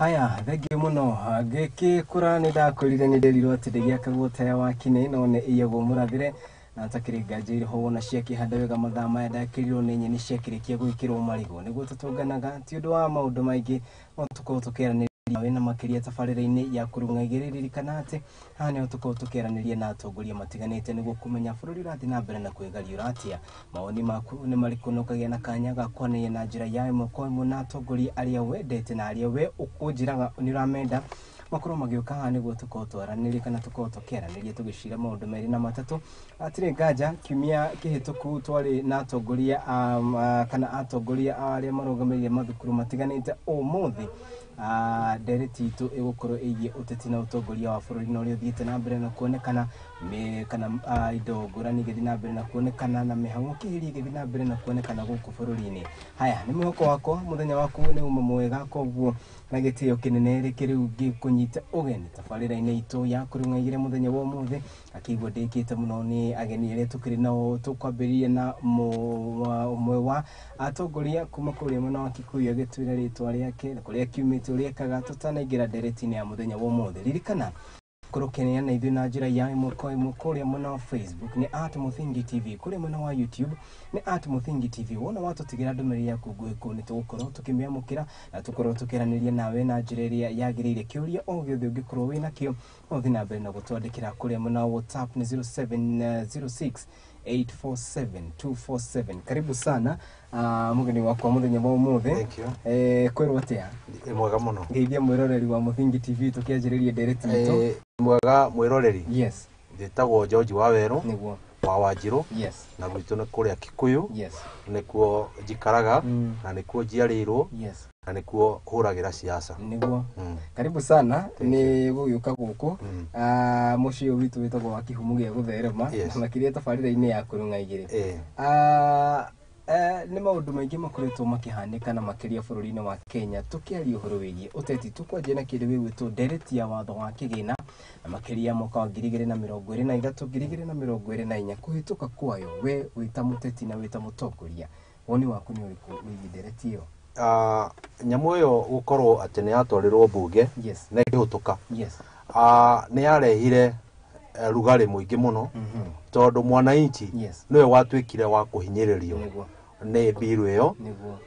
Haya, thengiũ mũno. Ngĩkĩkũra nĩ ndakwĩrire nĩ nderirwo atĩ ndĩgĩakagwo taya wa kinĩ no nĩ iyagwo mũrathĩre na ntakĩrĩ nganja irĩ ho wona ciakĩhanda wega mathaa maya ndakĩrirwo nĩ nyeni ciakĩrĩkia gwĩkĩrwo marigũ nĩguo tũtũnganaga ti ũndũ wa maũndũ maingĩ no tũkorwo tũkĩaranĩria nawe na makĩria tabarĩra-inĩ ya kũrung'a igĩrĩ. Ririkana atĩ haha nĩho tũkorwo tũkĩaranĩria na atongoria matiganĩte nĩguo kũmenya bũrũri ũrathiĩ na mbere na kwĩgariũra atĩa, mawoni maku nĩ marĩkũ, na ũkagĩa na kanya ga kwaranĩria na njĩra ya ĩmwe kwa ĩmwe na atongoria arĩa wendete na arĩa we ũkũnjĩraga nĩ ũramenda makorwo magĩũka haha nĩguo tũkorwo twaranĩrie kana tũkorwo tũkĩaranĩria tũgĩcira maũndũ merĩ na matatũ. Hatirĩ nganja kiumia kĩhĩtũku twarĩ na atongoria kana atongoria arĩa marũgamĩrĩire mathukuru matiganĩte. Ũmũthĩ ndereti itũ ĩgũkorwo ĩgiĩ ũteti na ũtongoria wa bũrũri na ũrĩa ũthiĩte na mbere na kuonekana kana indo ngũrani igĩthiĩ na mbere na kuonekana na mĩhang'o kĩhĩria ĩgĩthiĩ na mbere na kuonekana gũkũ bũrũri-inĩ. Haya, nĩ mwĩhoko wakwa mũthenya waku nĩ uma mwega, koguo na gĩtĩo kĩnene rĩkĩ rĩu ngĩkũnyita ũgeni tabarĩra-inĩ itũ ya kũrung'a igĩrĩ mũthenya wa ũmũthĩ. Akĩigua ndĩkĩte mũno nĩ ageni arĩa tũkĩrĩ nao. Tũkwambĩrĩria na ũmwe wa atongoria kuma kũrĩa mwena wa Kikuyu, agĩtwĩra rĩtwa rĩake na kũrĩa kiumĩte, ũrĩa ekaga, tũtanaingĩra ndereti-inĩ ya mũthenya wa ũmũthĩ. Ririkana kũrũkenera na ithuĩ na njĩra ya ĩmwe kwa ĩmwe kũrĩa mwena wa Facebook nĩ @MuthingiTV, kũrĩa mwena wa YouTube nĩ @MuthingiTV. Wona watũtigĩra ndũmĩrĩri yaku nguhĩ kũu nĩ tũgũkorwo tũkĩmĩamũkĩra na tũkorwo tũkĩaranĩria nawe na njĩra ĩrĩa yagĩrĩire. Kĩũria o gĩothe ũngĩkorwo wĩna kĩo no ũthiĩ na mbere na gũtwandĩkĩra kũrĩa mwena wa WhatsApp nĩ 0706 847 247. Karibu sana, mũgeni wakwa mũthenya wa ũmũthĩ. Thank you. Kwĩrwo atĩa? Nĩ mwega mũno. Ngeithia mwĩroreri wa Mũthingi TV tũkĩanjĩrĩria ndereti itũ. Mwega mwĩroreri. Njĩtagwo George Wawerũ wa Wanjirũ na gwitũ nĩ kũrĩa Kikuyu, nĩkuo njikaraga na nĩkuo njiarĩirwo na nĩkuo hũragĩra siasa. Nĩguo. Karibu sana. Thank nĩ you. Gũgĩũka gũkũ mũciĩ ũyũ witũ wĩtagwo wa Kĩhumo gĩa gũtherema na makĩria tabarĩra-inĩ ya kũrung'a igĩrĩ. Nĩ maũndũ maingĩ makoretwo makĩhanĩka na makĩria bũrũri-inĩ wa Kenya. Tũkĩaria ũhoro wĩgiĩ ũteti, tũkwanjia na kĩndũ gĩgwĩtwo ndereti ya watho wa kĩgĩna na makĩria mwaka wa 2023, 2024, kũhĩtũka kwayo. We wĩta mũteti na wĩta mũtongoria, woni waku nĩ ũrĩkũ wĩgiĩ ndereti ĩyo? Nyamũ ĩyo gũkorwo atĩ nĩ yatwarirwo mbunge na ĩkĩhĩtũka, nĩ yarehire rugarĩ mũingĩ mũno tondũ mwananchi nĩwe watuĩkire wa kũhinyĩrĩrio nĩ mbiru ĩyo.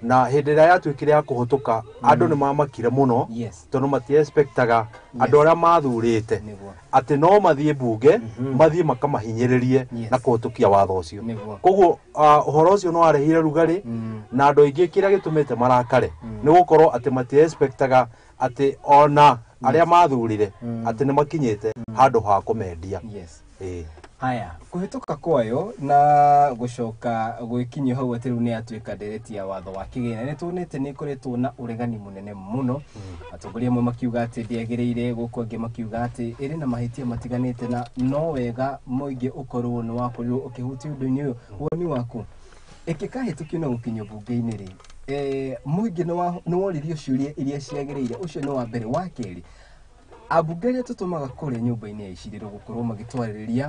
Na hĩndĩ ĩrĩa yatuĩkire ya kũhĩtũka, andũ nĩ mamakire mũno tondũ mati expectaga andũ arĩa mathurĩte atĩ no mathiĩ mbunge, mathiĩ makamahinyĩrĩrie na kũhĩtũkia watho ũcio. Koguo ũhoro ũcio nĩ warehire rugarĩ na andũ aingĩ kĩrĩa gĩtũmĩte marakare nĩ gũkorwo atĩ mati expectaga atĩ ona arĩa mathurire atĩ nĩ makinyĩte handũ ha kũmendia. Ĩĩ. Haya, kũhĩtũka kwayo na gũcoka gwĩkinyio hau atĩ rĩu nĩ yatuĩka ndereti ya watho wa kĩgĩna, nĩ tuonete nĩ ĩkoretwo na ũregani mũnene mũno, atongoria amwe makiuga atĩ ndĩagĩrĩire gũkũ, angĩ makiuga atĩ ĩrĩ na mahĩtia matiganĩte na no wega mũingĩ ũkorwo nĩ wakorirwo ũkĩhutio ũndũ-inĩ ũyũ. Woni waku, ĩkĩkahĩtũkio na gũkinyio mbunge-inĩ rĩ, mũingĩ nĩ woririo ciũria iria ciagĩrĩire? Ũcio nĩ wa mbere. Wa kerĩ, ambunge arĩa tũtũmaga kũrĩa nyũmba-inĩ ya icirĩro gũkorwo magĩtwarĩrĩria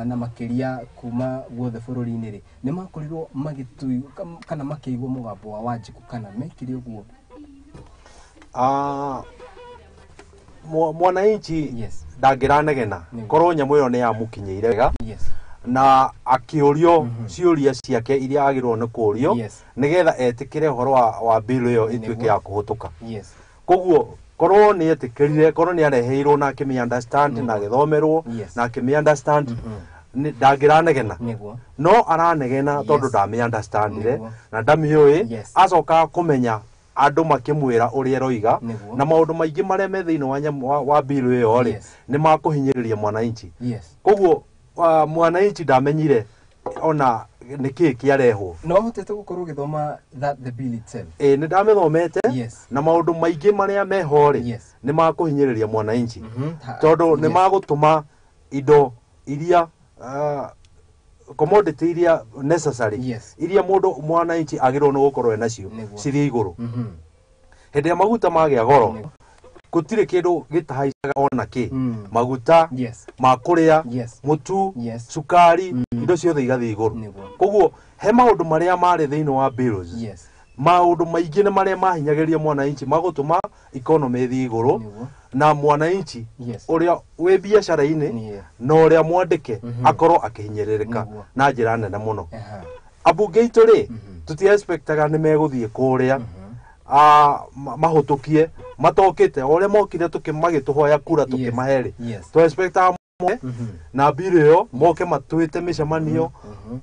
na makĩria kuma guothe bũrũri-inĩ rĩ, nĩ makorirwo magĩtui kana makĩigua mũgambo wa Wanjikũ kana mekire ũguo? Mwananchi ndangĩranegena korwo nyamũ ĩyo nĩ yamũkinyĩire wega na akĩũrio ciũria ciake iria agĩrĩirwo nĩ kũũrio nĩgetha etĩkĩre ũhoro wa bill ĩyo ĩtuĩke ya kũhĩtũka. Koguo korwo nĩ etĩkĩrire, korwo nĩ areheirwo na akĩmĩ understand na agĩthomerwo na akĩmĩ understand, ndangĩranegena. No aranegena tondũ ndamĩ understandire na ndamĩũĩ. Acokaga kũmenya andũ makĩmwĩra ũrĩa ĩroiga na maũndũ maingĩ marĩa me thĩinĩ wa nyamũ wa bill ĩyo rĩ, nĩ makũhinyĩrĩria mwananchi. Koguo mwananchi ndamenyire ona nĩkĩĩ kĩarehwo. No ũhotete gũkorwo ũgĩthoma that the bill itself? Ĩĩ, nĩ ndamĩthomete na maũndũ maingĩ marĩa meho rĩ, nĩ makũhinyĩrĩria mwananchi tondũ nĩ magũtũma indo iria commodity iria necessary iria mũndũ mwananchi agĩrĩirwo nĩ gũkorwo enacio cithiĩ igũrũ. Hĩndĩ ĩrĩa maguta magĩa goro, gũtirĩ kĩndũ gĩtahaicaga ona kĩ. Maguta ma kũrĩa, mũtu, cukari, indo ciothe igathiĩ igũrũ. Koguo he maũndũ marĩa marĩ thĩinĩ wa bills Maũndũ maingĩ nĩ marĩa mahinyagĩrĩria mwananchi magũtũma economy ĩthiĩ igũrũ na mwananchi ũrĩa wĩ biacara-inĩ na ũrĩa mwandĩke akorwo akĩhinyĩrĩrĩka na njĩra nene mũno. Ambunge aitũ rĩ, tũti expectaga nĩ megũthiĩ kũrĩa mahũtũkie matokĩte o ũrĩa mokire magĩtũhoya kura tũkĩmahe rĩ, tũ expectaga na mbirũ ĩyo moke matwĩte mĩcemanio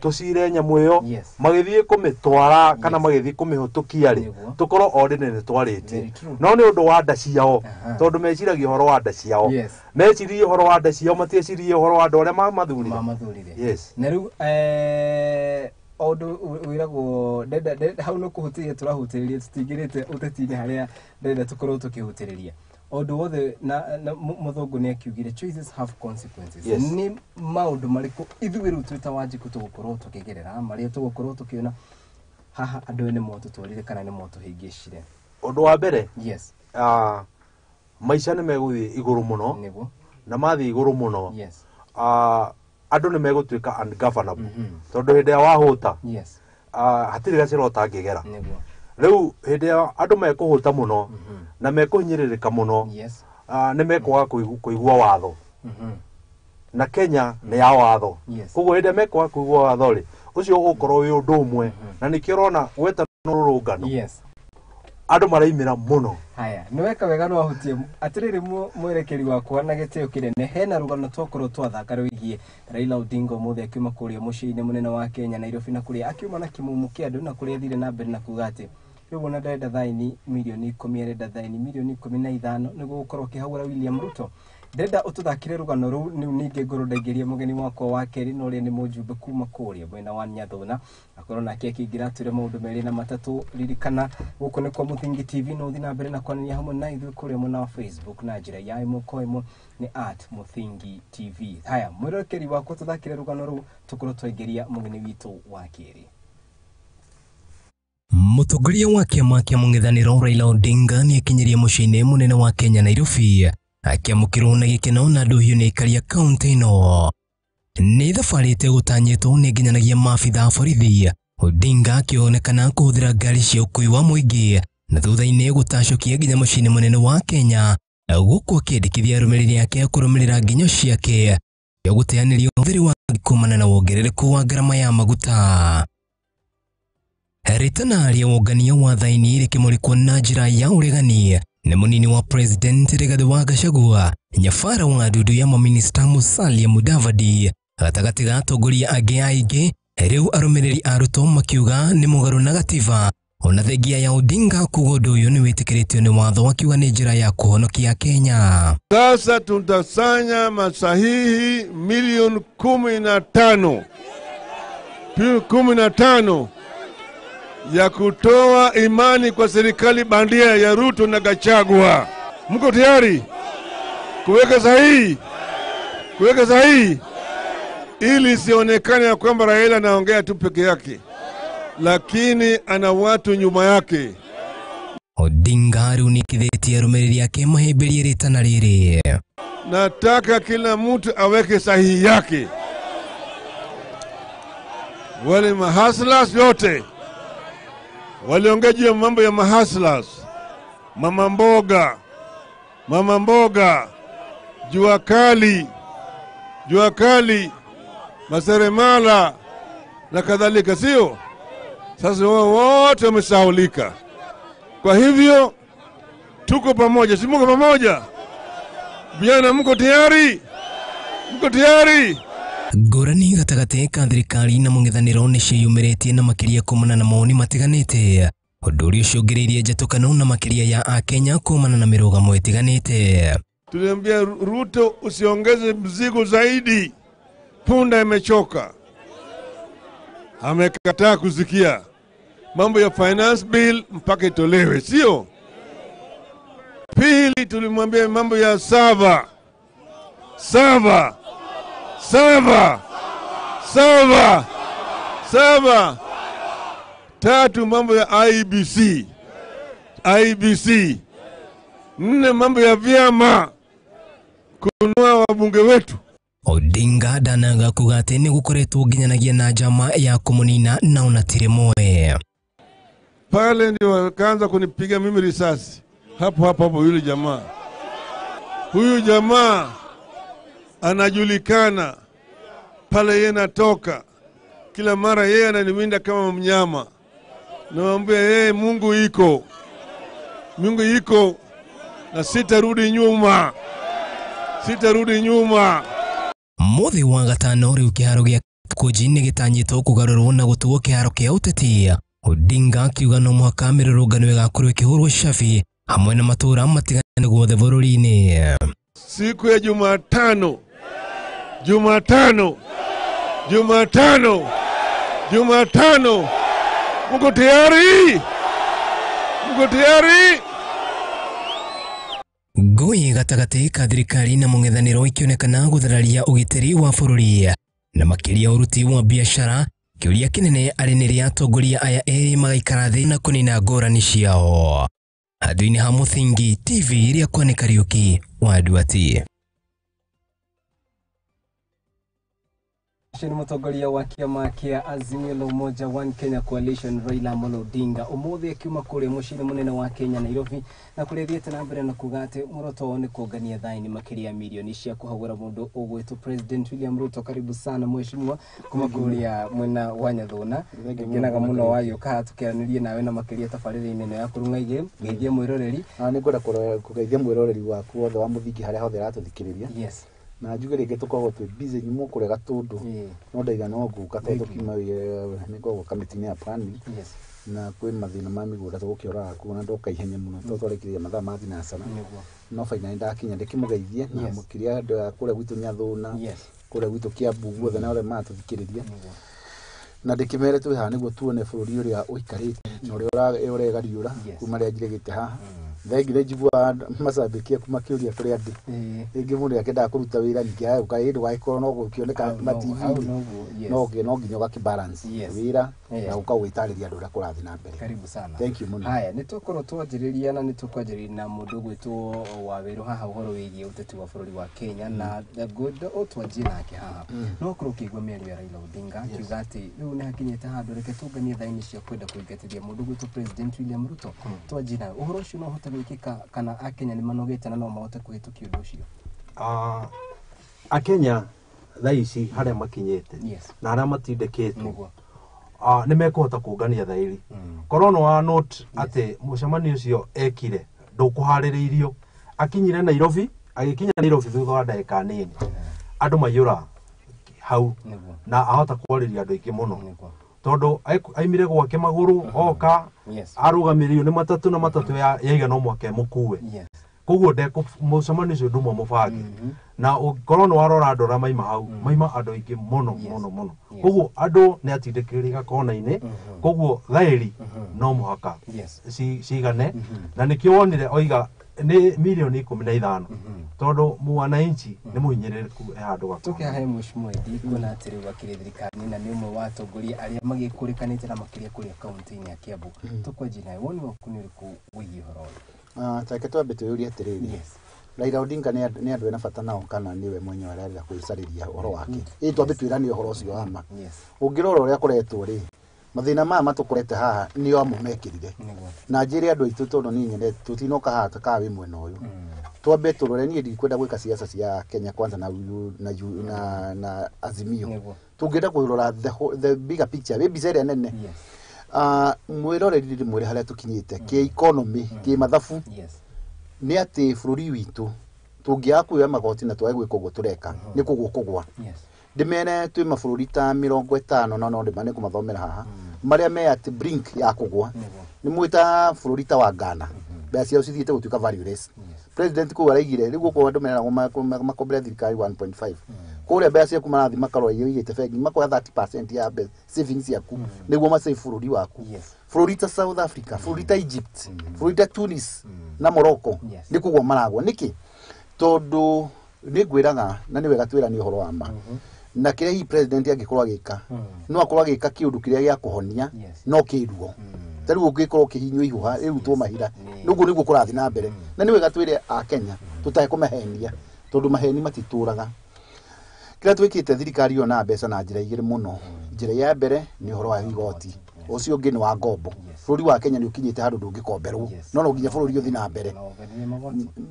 tũcire nyamũ ĩyo magĩthiĩ kũmĩtwara kana magĩthiĩ kũmĩhũtũkia rĩ, tũkorwo already nĩ twarĩtie. No nĩ ũndũ wa nda ciao, tondũ meciragia ũhoro wa nda ciao, meciririe ũhoro wa nda ciao, matieciririe ũhoro wa andũ arĩa mamathurire. Yes. Na rĩu ũndũ wĩragwo hau no kũhutĩria tũrahutĩrĩria, tũtingĩrĩte ũteti-inĩ harĩa ndĩrenda tũkorwo tũkĩhutĩrĩria. Ũndũ wothe na mũthũngũ nĩ akiugire choices have consequences. Nĩ maũndũ marĩkũ ithuĩ rĩu twĩ ta Wanjikũ tũgũkorwo tũkĩgerera, marĩa tũgũkorwo tũkĩona haha andũ nĩ motũtwarire kana nĩ motũhĩngĩcire? Ũndũ wa mbere, maica nĩ megũthiĩ igũrũ mũno, na mathiĩ igũrũ mũno, andũ nĩ megũtuĩka ungovernable, tondũ hĩndĩ ĩrĩa wahũta hatirĩ gacĩra ũtangĩgera. Rĩu hĩndĩ ĩrĩa andũ mekũhũta mũno na mekũhinyĩrĩrĩka mũno, nĩ mekwaga kũigua watho. Na Kenya nĩ ya watho. Koguo hĩndĩ ĩrĩa mekwaga kũigua watho rĩ, ũcio ũgũkorwo wĩ ũndũ ũmwe, na nĩkĩo ũrona gweta rũrũngano andũ maraimĩra mũno. Haya, nĩ weka wega no ahutie atĩrĩrĩ mwerekeri wakwa na gĩtĩo kĩnene, hena rũgano twakorwo twathaka rwĩgiĩ Raila Odinga ũmũthĩ akiuma kũrĩa mũciĩ-inĩ mũnene wa Kenya Nairobi, na kũrĩa akiuma na kĩmumu kĩa andũ, na kũrĩa athire na mbere na kuga atĩ rĩu ona ndarenda thaini mirioni 10, arenda thaini mirioni 15 nĩguo gũkorwo akĩhagũra William Ruto. Ndĩrenda ũtũthakĩre rũgano rũu rĩu ningĩ ngorwo ndaingĩria mũgeni wakwa wa kerĩ, na ũrĩa nĩ mũjumbe kuma kũrĩa mwena wa Nyathuna, akorwo nake akĩingĩra atwĩre maũndũ merĩ na matatũ. Ririkana gũkũ nĩ kwa Mũthingi TV, no ũthiĩ na mbere na kwanĩria hamwe na ithuĩ kũrĩa mwena wa Facebook na njĩra ya ĩmwe kwa ĩmwe nĩ @Mũthingi TV. Haya, mwĩroreri wakwa, tũthakĩre rũgano rũu tũkorwo twaingĩria mũgeni witũ wa kerĩ. Mũtongoria wa kĩama kĩa mũng'ethanĩro Raila Odinga nĩ akinyirie mũciĩ-inĩ mũnene wa Kenya Nairobi, akĩamũkĩrwo na gĩkeno na ndũhiũ nĩ aikari a kaũntĩ ĩno. Nĩ thabarĩ ĩtegũtanyĩtwo nĩ nginyanagia maabitha a borithi, Odinga akĩonekana kũhũthĩra ngari cia ũkui wa mũingĩ na thutha-inĩ gũtacũkia nginya mũciĩ-inĩ mũnene wa Kenya, gũkũ akĩendekithia arũmĩrĩri ake kũrũmĩrĩra nginyo ciake cia gũteanĩria ũhũthĩri wa kumana na wongerereku wa ngarama ya maguta. Rĩtana rĩa wongania wa thaini rĩkĩmũrĩkwo na njĩra ya ũregani nĩ mũnini wa President Rigathi wa Gachagua, nyabara wa ndundu ya maminista Musalia Mudavadi, gatagatĩ ga atongoria angĩ aingĩ. Rĩu arũmĩrĩri a Ruto makiuga nĩ mũgarũ na gatiba, ona thengia ya Odinga kuga ũndũ ũyũ nĩ wĩtĩkĩrĩtio nĩ watho, akiuga nĩ njĩra ya kũhonokia Kenya. Sasa tutasanya masahihi milioni 15 15 ya kutoa imani kwa serikali bandia ya Ruto na Gachagua. Mko tayari kuweka sahihi? Kuweka sahihi ili sionekane ya kwamba Raila anaongea tu peke yake, lakini ana watu nyuma yake. Odinga rĩu nĩkithĩtie arũmĩrĩri ake mahĩmbĩrie rĩtana rĩrĩ. Nataka kila mtu aweke sahihi yake. Wale mahaslas yote waliongea juu ya mambo ya mahaslas, mama mboga, jua kali, maseremala na kadhalika, sio? Sasa wote wamesahaulika. Kwa hivyo tuko pamoja, si mko pamoja? Vijana mko tayari? Mko tayari? Ngũrani gatagatĩ ka thirikari na mũng'ethanĩro nĩ ciĩyumĩrĩtie na makĩria kumana na mawoni matiganĩte, ũndũ ũrĩa ũcũngĩrĩirie njatũkano na makĩria ya akenya kumana na mĩrũgamo ĩtiganĩte. Tuliambia Ruto usiongeze mzigo zaidi, punda imechoka. Amekataa kusikia. Mambo ya finance bill mpaka itolewe, sio? Pili, tulimwambia mambo ya sava sava sava. Tatu, mambo ya IBC. Nne, mambo ya vyama kununua wabunge wetu. Odinga ndanaga kuga atĩ nĩ gũkoretwo nginyanagia na njama ya kũmũnina na ona ti rĩmwe. Pale ndio wakaanza kunipiga mimi risasi. Hapo hapo hapo yule jamaa. Huyu jamaa anajulikana pale yeye natoka. Kila mara yeye ananiwinda kama mnyama. Naambia yeye Mungu iko. Mungu iko na sitarudi nyuma. Sitarudi nyuma. Muthi wa gatano riu kiharo gia Kamukunji nĩ gĩtanyĩtwo kũgarũrwo na gũtuo kĩharo kĩa ũteti. Odinga akiuga no mũhaka mĩrũrũngano ĩgakorwo ĩkĩhũrwo cabi hamwe na matũũra matiganĩte guothe bũrũri-inĩ. Siku ya Jumatano, Jumatano, Jumatano, Jumatano, mko tayari? Mko tayari? Ngũĩ gatagatĩ ka thirikari na mũng'ethanĩro ikĩonekana gũthararia ũgitĩri wa bũrũri na makĩria ũruti wa biacara. Kĩũria kĩnene arĩ nĩ rĩa atongoria aya erĩ magaikara thĩ na kũnina ngũrani ciao. Handũ-inĩ ha Mũthingi TV ĩrĩa kwa Kariuki wa Nduati. Ni mũtongoria wa kĩama kĩa Azimio la Umoja One Kenya Coalition Raila Amolo Odinga ũmũthĩ akiuma kũrĩa mũciĩ mũnene wa Kenya Nairobi, na kũrĩa thiĩte na mbere na kuga atĩ muoroto wao nĩ kũngania thaini makĩria ya milioni cia kũhagũra mũndũ ũgwĩtwo President William Ruto. Karibu sana mheshimiwa kuma kũrĩa mwena wa Nyathuna. Ngenaga mũno wagĩũka tũkĩaranĩrie nawe na makĩria tabarĩra-inĩ ĩno ya Kũrung'aigĩ. Ngeithie mwĩroreri. Nĩngwenda kũgeithia mwĩroreri waku wothe wa Mũthingi harĩa hothe aratũthikĩrĩria. Yes. Na njuge rĩngĩ tũkoragwo twĩ busy nyumo kũrĩa Gatũndũ no ndaiga no ngũka tondũ kiuma nĩ ngoragwo kamĩtĩ-inĩ ya planning. Yes. Na kwĩ mathĩna ma mĩgũnda tũgũkĩoraga kuo na ndoka ihenya mũno tondũ twarĩkĩrĩria mathaa ma thinacara. No finally ndakinya ndĩkĩmũgeithie na mũkĩria andũ a kũrĩa gwitũ Nyathuna, kũrĩa gwitũ Kiambu guothe na arĩa maratũthikĩrĩria, na ndĩkĩmere twĩ haha nĩguo tuone bũrũri ũrĩa ũikarĩte na ũrĩa ũregariũra kuma rĩrĩa njirĩgĩte haha. Thengi nĩ njiguaga macambĩki aku makĩũria kũrĩa ndĩ. Rĩngĩ mũndũ akĩendaga kũruta wĩra ningĩ agũka ĩ ndũgagĩkorwo no gũkĩoneka ma TV-inĩ. No nginya ũgakĩ balance wĩra na gũka gwĩtarĩria andũ ũrĩa kũrathiĩ na mbere. Karibu sana. Thank you mũno. Haya, nĩ tũkorwo twanjĩrĩria na nĩ tũkwanjĩrĩria na mũndũ ũgwĩtwo Wawerũ haha ũhoro wĩgiĩ ũteti wa bũrũri wa Kenya na good twanjie nake haha. No ũkorwo ũkĩigua mĩario ya Raila Odinga akiuga atĩ rĩu nĩ hakinyĩte handũ reke tũnganie thaini cia kwenda kũingatithia mũndũ ũgwĩtwo President William Ruto. Twanjie nawe ũhoro ũcio no ũhote gwĩkĩka kana Akenya nĩ manogete na no mahote kũhĩtũkia ũndũ ũcio? Akenya thaa ici harĩa makinyĩte na harĩa matindĩkĩtwo nĩ mekũhota kũngania thairi. Korwo nĩ wa note atĩ mũcemanio ũcio ekire ndũkũharĩrĩirio, akinyire Nairobi, agĩkinya Nairobi thutha wa ndagĩka nini andũ maiyũra hau na ahota kwarĩria andũ aingĩ mũno tondũ aimire gwake magũrũ oka arũgamĩrĩirio nĩ matatũ na matatũ yaiga no mwaka ĩmũkue. Koguo mũcemanio ũcio nduma mũbange na ũkorwo nĩ warora andũ arĩa maima hau maima andũ aingĩ mũno mũno mũno. Koguo andũ nĩ atindĩkĩrĩria kona-inĩ, koguo thaĩri no mũhaka cigane na nĩkĩo wonire oiga nĩ milioni 15 tondũ mwananchi nĩ mũhinyĩrĩrĩku e handũ gakwa. Tũkĩhahe mheshimiwa Edi kuona atĩ rĩu akĩrĩ thirikari-inĩ na nĩ ũmwe wa atongoria arĩa magĩkũrĩkanĩte na makĩria kũrĩa kaunti-inĩ ya Kiambu. Tũkwanjia nawe, woni waku nĩ ũrĩkũ wĩgiĩ ũhoro ũyũ? Tareke twambe twĩyũrie atĩrĩrĩ, Raila Odinga nĩ andũ ena bata nao kana nĩwe mwenyewe ararenda kwĩcarĩria ũhoro wake? Ĩ twambe twĩranie ũhoro ũcio wa ma. Ũngĩrora ũrĩa kũretwo rĩ, mathĩna maya matũkorete haha nĩo amwe mekĩrire. Na njĩre andũ aitũ tondũ niĩ nyendete tũtinoka haha ta wĩ mwena ũyũ. Twambe tũrore, niĩ ndikwenda gwĩka siasa cia Kenya Kwanza na na Azimio. Tũngĩenda kũrora the bigger picture, wĩ mbica ĩrĩa nene. Mwĩroreri ndĩmwĩre harĩa tũkinyĩte kĩ economy, kĩ mathabu. Nĩ atĩ bũrũri witũ tũngĩaga kuoya magoti na twage gwĩka ũguo tũreka nĩ kũgwa kũgwa. Ndĩmere twĩ mabũrũri ta 50 na no ndĩmane kũmathomera haha marĩa me at brink ya kũgwa. Nĩ mwĩta bũrũri ta wa Ghana, mbeca ciao cithiĩte gũtuĩka valueless. President kũu araigire rĩu gũkũ andũ meragwo makombere thirikari 1.5 kũrĩa mbeca ciaku marathiĩ makarora iria ũigĩte bengi makoya 30% ya savings yaku nĩguo masave bũrũri waku. Bũrũri ta South Africa, bũrũri ta Egypt, bũrũri ta Tunis na Morocco nĩ kũgwa maragwa. Nĩkĩ? Tondũ nĩ ngwĩraga na nĩ wega twĩranie ũhoro wa ma. Na kĩrĩa hihi president angĩkorwo agĩka no akorwo agĩka kĩũndũ kĩrĩa gĩa kũhonia no kĩruo. Ta rĩu ũngĩkorwo ũkĩhinywo ihũha ĩrutwo mahira nĩguo nĩguo kũrathiĩ na mbere. Na nĩ wega twĩre Akenya tũtae kũmahenia tondũ maheni matitũraga. Kĩrĩa twĩkĩte thirikari yonaga mbeca na njĩra igĩrĩ mũno. Njĩra ya mbere nĩ ũhoro wa igoti. Ũcio ũngĩ nĩ wa ngombo. Bũrũri wa Kenya nĩ ũkinyĩte handũ ndũngĩkomberwo, no nginya bũrũri ũthiĩ na mbere.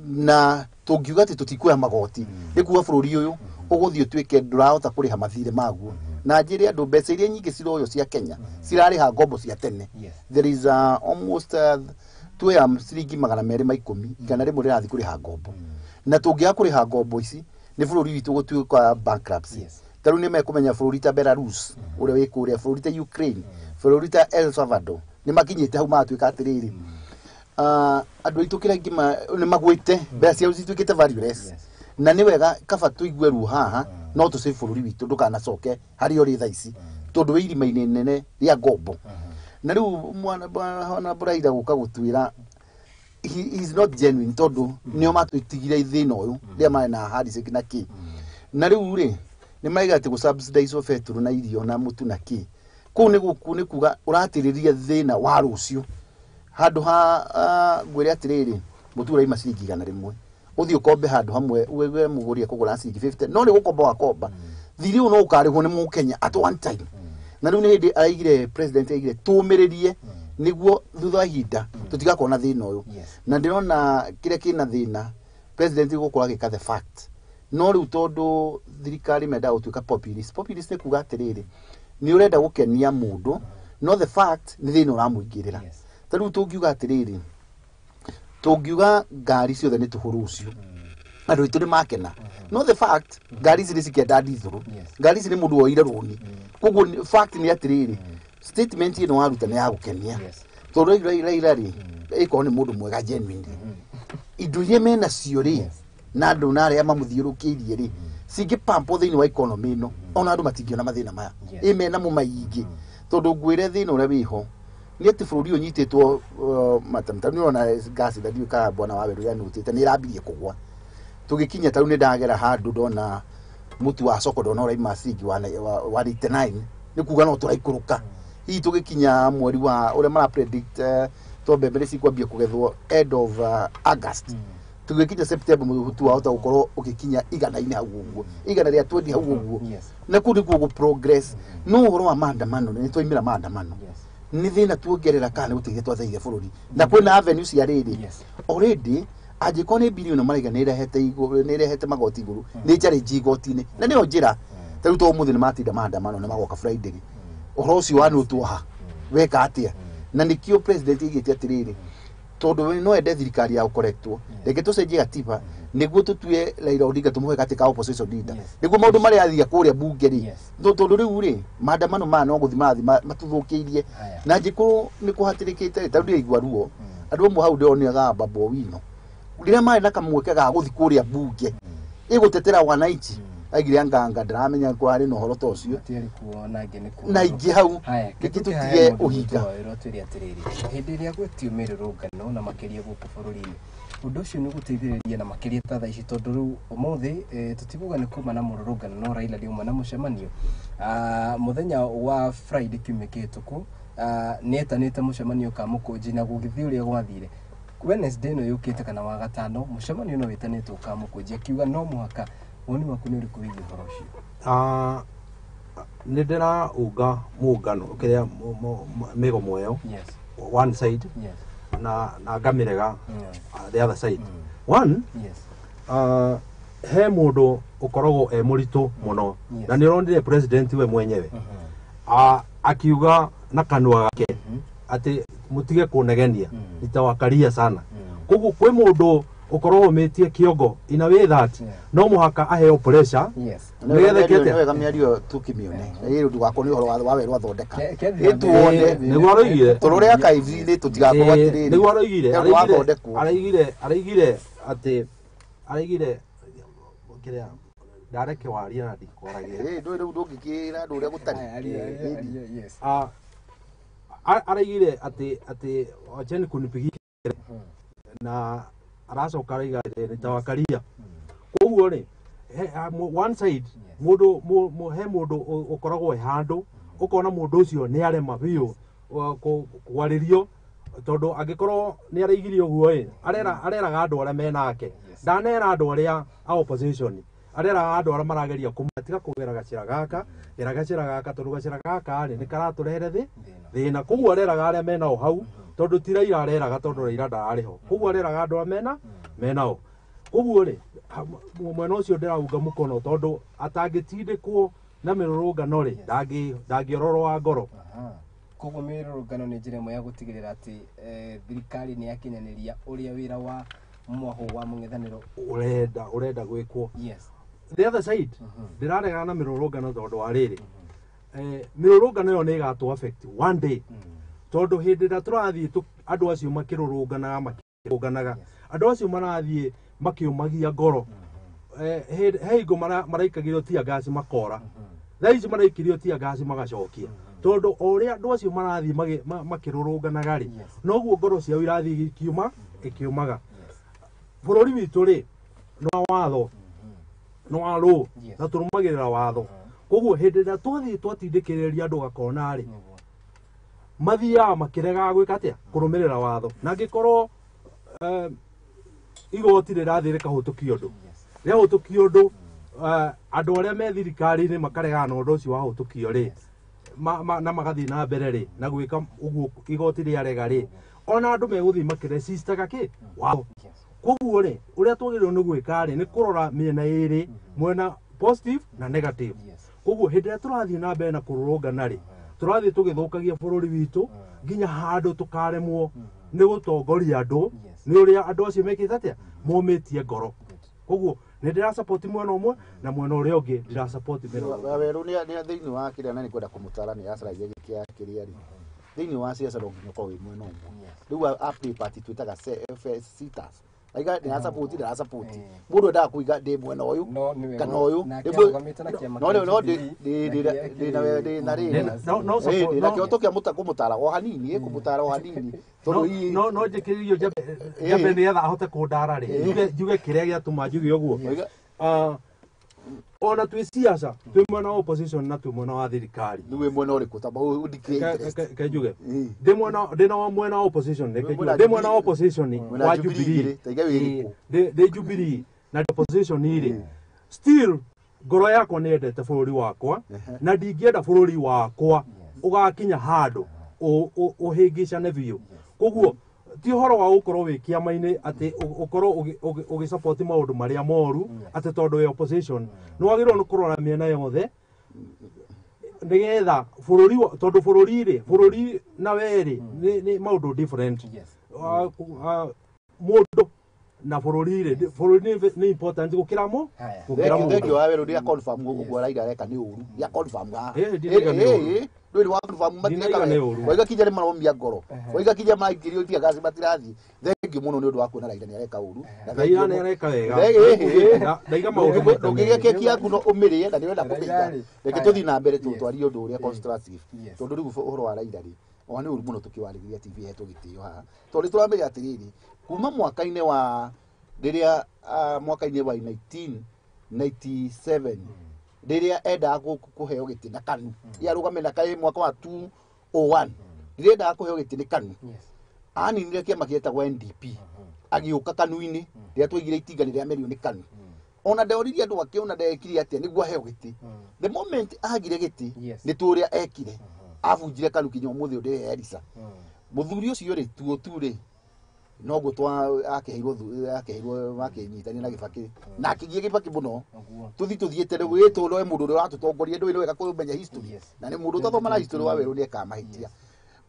Na tũngiuga atĩ tũtikuoya magoti, nĩ kuga bũrũri ũyũ ũgũthiĩ ũtuĩke ndũrahota kũrĩha mathirĩ maguo. Na njĩre andũ mbeca iria nyingĩ ciroywo cia Kenya cirarĩha ngombo cia tene. There is almost tuoya ciringi 210, 100 rĩrathiĩ kũrĩha ngombo. Na tũngĩaga kũrĩha ngombo ici nĩ bũrũri witũ gũtuĩka bankruptcy. Ta rĩu nĩ mekũmenya bũrũri ta Belarus ũrĩa wĩ kũrĩa, bũrũri ta Ukraine, bũrũri ta El Salvador nĩ makinyĩte hau magatuĩka atĩrĩrĩ, andũ aitũ kĩrĩa nĩ magwĩte, mbeca ciao cituĩkĩte valueless. Na nĩ wega kaba tũigue ruo haha, no tũ save bũrũri witũ ndũkanacoke harĩa ũrĩ thaa ici, tondũ wĩ irima-inĩ nene rĩa ngombo. Na rĩu mwana Raila gũka gũtuĩra he is not genuine, tondũ nĩo matũtigire thĩna ũyũ rĩrĩa marĩ na handshake na kĩ. Na rĩu rĩ nĩ maraiga atĩ gũ subsidize betũrũ na irio na mũtu na kĩ. Kũu nĩ gũkũ nĩ kuga ũratĩrĩria thĩna wa rũciũ. Handũ ha ngwĩre atĩrĩrĩ, mũtu ũraima ciringi 100, ũthiĩ ũkombe handũ hamwe uge mũgũri akũgũra ciringi 50, no nĩ gũkomba wakomba, thirĩ ũyũ no ũkarĩhwo nĩ mũkenya at one time. Na rĩu nĩ hĩndĩ araigire, president araigire tũmĩrĩrie nĩguo thutha wa ihinda tũtigakorwo na thĩna ũyũ. Na ndĩrona kĩrĩa kĩna thĩna president gũkorwo agĩka the fact, no rĩu tondũ thirikari mendaga gũtuĩka populist. Populist nĩ kuga atĩrĩrĩ, nĩ ũrenda gũkenia mũndũ, no the fact nĩ thĩna ũramũingĩrĩra. Ta rĩu tũngiuga atĩrĩrĩ, tũngiuga ngari ciothe nĩ tũhũ rũciũ, andũ aitũ nĩ makena, no the fact ngari ici nĩ cikĩenda ndithũrũ, ngari ici nĩ mũndũ woire rũni. Koguo fact nĩ atĩrĩrĩ, statement ĩno waruta nĩ ya gũkenia, tondũ Raila rĩ ĩkorwo nĩ mũndũ mwega genuine, indo iria mena cio rĩ na andũ na arĩa mamũthiũrũkĩirie rĩ cingĩpampwo thĩinĩ wa economy ĩno, ona andũ matingĩona mathĩna maya ĩ mena mo maingĩ. Tondũ ngwĩre thĩna ũrĩa wĩho nĩ atĩ bũrũri ũyũ ũnyitĩtwo matamta nĩ ũrona gas ndiũĩ kana bwana wa werũ yanutĩte nĩ ĩrambirie kũgwa. Tũgĩkinya ta rĩu nĩ ndagera handũ ndona mũtu wa soko ndona ũraima ciringi wa 89, nĩ kuga no tũraikũrũka. Hihi tũgĩkinya mweri wa ũrĩa mara predict to mbembe nĩ cikwambia kũgethwo end of August, tũgĩkinya September mũtu wahota gũkorwo ũgĩkinya 100 hau ũguo, 120 hau ũguo. Na kũu nĩkuo gũ progress. No ũhoro wa maandamano nĩ twaimĩra maandamano, nĩ thĩna tuongerera kana nĩ gũteithia twateithia bũrũri. Na kwĩna avenue cia rĩrĩ already, angĩkorwo nĩ birioni maraiga nĩ ĩrehete magoti igũrũ, nĩ challenge igoti-inĩ, na nĩyo njĩra. Ta rĩu to ũmũthĩ nĩ matinda maandamano nĩ magoka Friday, ũhoro ũcio wanũtwo ha weka atĩa? Na nĩkĩo president aigĩte atĩrĩrĩ, tondũ no ende thirikari ya gũkorektwo, reke tũcenjie gatiba nĩguo tũtue Raila Odinga tũmũhe gatĩ ka opposition leader, nĩguo maũndũ marĩa athia kũrĩa bunge rĩ, tondũ rĩu rĩ maandamano maya no gũthiĩ marathiĩ matũthũkĩirie. Na angĩkorwo nĩ kũhatĩrĩkĩte rĩ, ta rĩu ndĩraigua ruo andũ amwe hau ndĩronaga Babu Owino rĩrĩa marĩ na kamweke ga gũthiĩ kũrĩa bunge ĩgũtetera wananchi, aigire anganga ndiramenya kwarĩ na ũhoro ta ũcio na ingĩ hau reke tũtige ũhinga. Hĩndĩ ĩrĩa gwetio mĩrũrũngano na makĩria gũkũ bũrũri-inĩ, ũndũ ũcio nĩ ũgũteithĩrĩria na makĩria ta thaa ici, tondũ rĩu ũmũthĩ tũtikuga nĩ kuma na mũrũrũngano, no Raila nĩ uma na mũcemanio mũthenya wa Friday kiumia kĩhĩtũku, nĩ etanĩte mũcemanio Kamũkũnji na gũgĩthiĩ ũrĩa gwathire. Wednesday ĩno yũkĩte kana wa gatano mũcemanio no wĩtanĩtwo Kamũkũnji, akiuga no mũhaka. Woni waku nĩ ũrĩkũ wĩgiĩ ũhoro ũcio? Nĩ ndĩraunga mũngano kĩrĩa mĩgomo ĩyo one side, na ngamĩrega the other side. One, he mũndũ ũkoragwo e mũritũ mũno, na nĩ ũronire president we mwenyewe akiuga na kanua gake atĩ mũtige kũnegenia, nitawakaria sana. Koguo kwĩ mũndũ ũkoragwo ũmĩtie kĩongo in a way that no mũhaka aheo pressure. Nĩ wega mĩario tũkĩmĩone ĩ ndũgakorwo nĩ ũhoro wa werũ athondeka ĩtuone nĩguo aroigire tũrore archives-inĩ tũtigakorwo atĩrĩrĩ, nĩguo aroigire araigire atĩ araigire kĩrĩa ndareke waria na ndikwaragia ndũĩ rĩu ndũngĩkĩra andũ ũrĩa gũtarĩ. Araigire atĩ wacheni kunipigia na aracoka araiga nitawakaria. Koguo rĩ one side mũndũ he mũndũ ũkoragwo e handũ ũkona mũndũ ũcio nĩ arema biũ kwarĩrio, tondũ angĩkorwo nĩ araigire ũguo ĩ areraga andũ arĩa menake, ndanera andũ arĩa a opposition, areraga andũ arĩa marageria kũmatiga kũgera gacĩra gaka, gera gacĩra gaka, tondũ gacĩra gaka rĩ nĩ karatũrehere thĩ Thĩna koguo areraga arĩa menao hau tondũ ti Raila areraga tondũ Raila ndararĩ ho. Koguo areraga andũ arĩa menao. Koguo rĩ mwena ũcio ndĩraunga mũkono tondũ atangĩtindĩkwo na mĩrũrũngano rĩ ndangĩororoa ngoro. Koguo mĩrũrũngano nĩ njĩra ĩmwe ya gũtigĩrĩra atĩ thirikari nĩ yakinyanĩria ũrĩa wĩra wa mwaho wa mũng'ethanĩro ũrenda gwĩkwo. Yes. The other side ndĩraregana na mĩrũrũngano tondũ wa rĩrĩ mĩrũrũngano ĩyo nĩ ĩgatũ affect one day tondũ hĩndĩ ĩrĩa tũrathiĩ andũ acio makĩrũrũnganaga andũ acio marathiĩ makĩũmagia ngoro he hingo maraikagĩrio tear gas makora thaa ici maraikĩrio tear gas magacokia tondũ o ũrĩa andũ acio marathiĩ makĩrũrũnganaga rĩ noguo ngoro ciao irathiĩ ikiumaga. Bũrũri witũ rĩ nĩ wa watho nĩ wa law na tũrũmagĩrĩra watho. Koguo hĩndĩ ĩrĩa twathiĩ twatindĩkĩrĩria andũ gakona rĩ mathiaga makĩregaga gwĩka atĩa kũrũmĩrĩra watho na angĩkorwo igoti rĩrathiĩ rĩkahũtũkia ũndũ rĩahũtũkia ũndũ andũ arĩa me thirikari-inĩ makaregana na ũndũ ũcio wahũtũkio rĩ na magathiĩ na mbere rĩ na gwĩka ũguo igoti rĩarega rĩ ona andũ megũthiĩ makĩresistaga kĩ watho. Koguo rĩ ũrĩa twagĩrĩirwo nĩ gwĩka rĩ nĩ kũrora mĩena ĩrĩ mwena positive na negative. Koguo hĩndĩ ĩrĩa tũrathiĩ na mbere na kũrũrũngana rĩ tũrathiĩ tũgĩthũkagia bũrũri witũ nginya handũ tũkaremwo nĩ gũtongoria andũ nĩ ũrĩa andũ acio mekĩte atĩa momĩtie ngoro. Koguo nĩ ndĩra support mwena ũmwe na mwena ũrĩa ũngĩ ndĩra support mĩrũrũngano. Wawerũ nĩ thĩinĩ wa kĩrĩa na nĩ kwenda kũmũtara nĩ acaragia gĩkĩa kĩrĩa rĩ thĩinĩ wa ciaca no nginya ũkorwo wĩ mwena ũmwe. Rĩu a play party twĩtaga seaters aiga nĩ arasupport ndara support mũndũ endaga kũiga ndĩ mwena ũyũ kana ũyũ no no ndĩ na rĩrĩ na kĩhoto kĩa kũmũtara o hanini kũmũtara o hanini tondũ no njĩkĩrĩrio njambe nĩgetha ahote kũndara rĩ njuge kĩrĩa gĩatũma njuge ũguo. Ona twĩ siasa twĩ mwena wa opposition na twĩ mwena wa thirikari. Nĩ wĩ mwena ũrĩkũ ta ũndikĩre ke njuge ndĩ mwena ndĩ na mwena wa opposition reke njuge ndĩ mwena wa opposition wa Jubilee ndĩ Jubilee na opposition rĩ still ngoro yakwa nĩ yendete bũrũri wakwa na ndingĩenda bũrũri wakwa ũgakinya handũ ũhĩngĩcane biũ. Koguo ti ũhoro wa gũkorwo wĩ kĩama-inĩ atĩ ũkorwo ũgĩsupport maũndũ marĩa moru atĩ tondũ wĩ opposition nĩ wagĩrĩirwo nĩ kũrora mĩena yothe nĩgetha bũrũri tondũ bũrũri rĩ bũrũri na we rĩ nĩ maũndũ different. Mũndũ na bũrũri rĩ bũrũri nĩ important gũkĩra mũ gũkĩra mũndũ. Thengiũ wa werũ ndĩa confirm ũguo Raila areka nĩ ũru ya confirm haha ndũrĩ wa confirm matireka waiga kinya nĩ maromia ngoro waiga kinya maingĩrio tear gas matirathiĩ. Thengiũ mũno nĩ ũndũ wa kuona Raila nĩ areka ũru. Raila nĩ areka wega ndaiga maũndũ ndũngĩgĩa keki yaku no ũmĩrĩe na nĩwenda kũmĩiga. Reke tũthiĩ na mbere tũtwarie ũndũ ũrĩa constructive tondũ rĩu ũhoro wa Raila rĩ ona nĩ ũru mũno tũkĩwarĩrĩria TV hetwo gĩtĩo haha tondũ tũramenya atĩrĩrĩ kuma mwaka-inĩ wa rĩrĩa mwaka-inĩ wa 1997 rĩrĩa endaga kũheo gĩtĩ na KANU yarũgame na KANU mwaka wa 2001 rĩrĩa endaga kũheo gĩtĩ nĩ KANU aninire kĩama gĩetagwo NDP agĩũka KANU-inĩ rĩrĩa twaigire itinga rĩrĩa amerio nĩ KANU ona ndeoririe andũ ake ona ndekire atĩa nĩguo aheo gĩtĩ. The moment agire gĩtĩ nĩ tũrĩa ekire abunjire KANU kinya ũmũthĩ ũndĩ Erisa mũthuri ũcio rĩ tuo tu rĩ noguo twa akeheirwo akĩnyitania na Gĩbakĩ na akĩgia Gĩbakĩ mũno tũthi tũthiĩte rĩu gĩtũroe mũndũ ũrĩa ũratũtongoria ndũĩ nĩ wega kũmenya history na nĩ mũndũ ũtathoma na history wa werũ nĩ ekaga mahĩtia.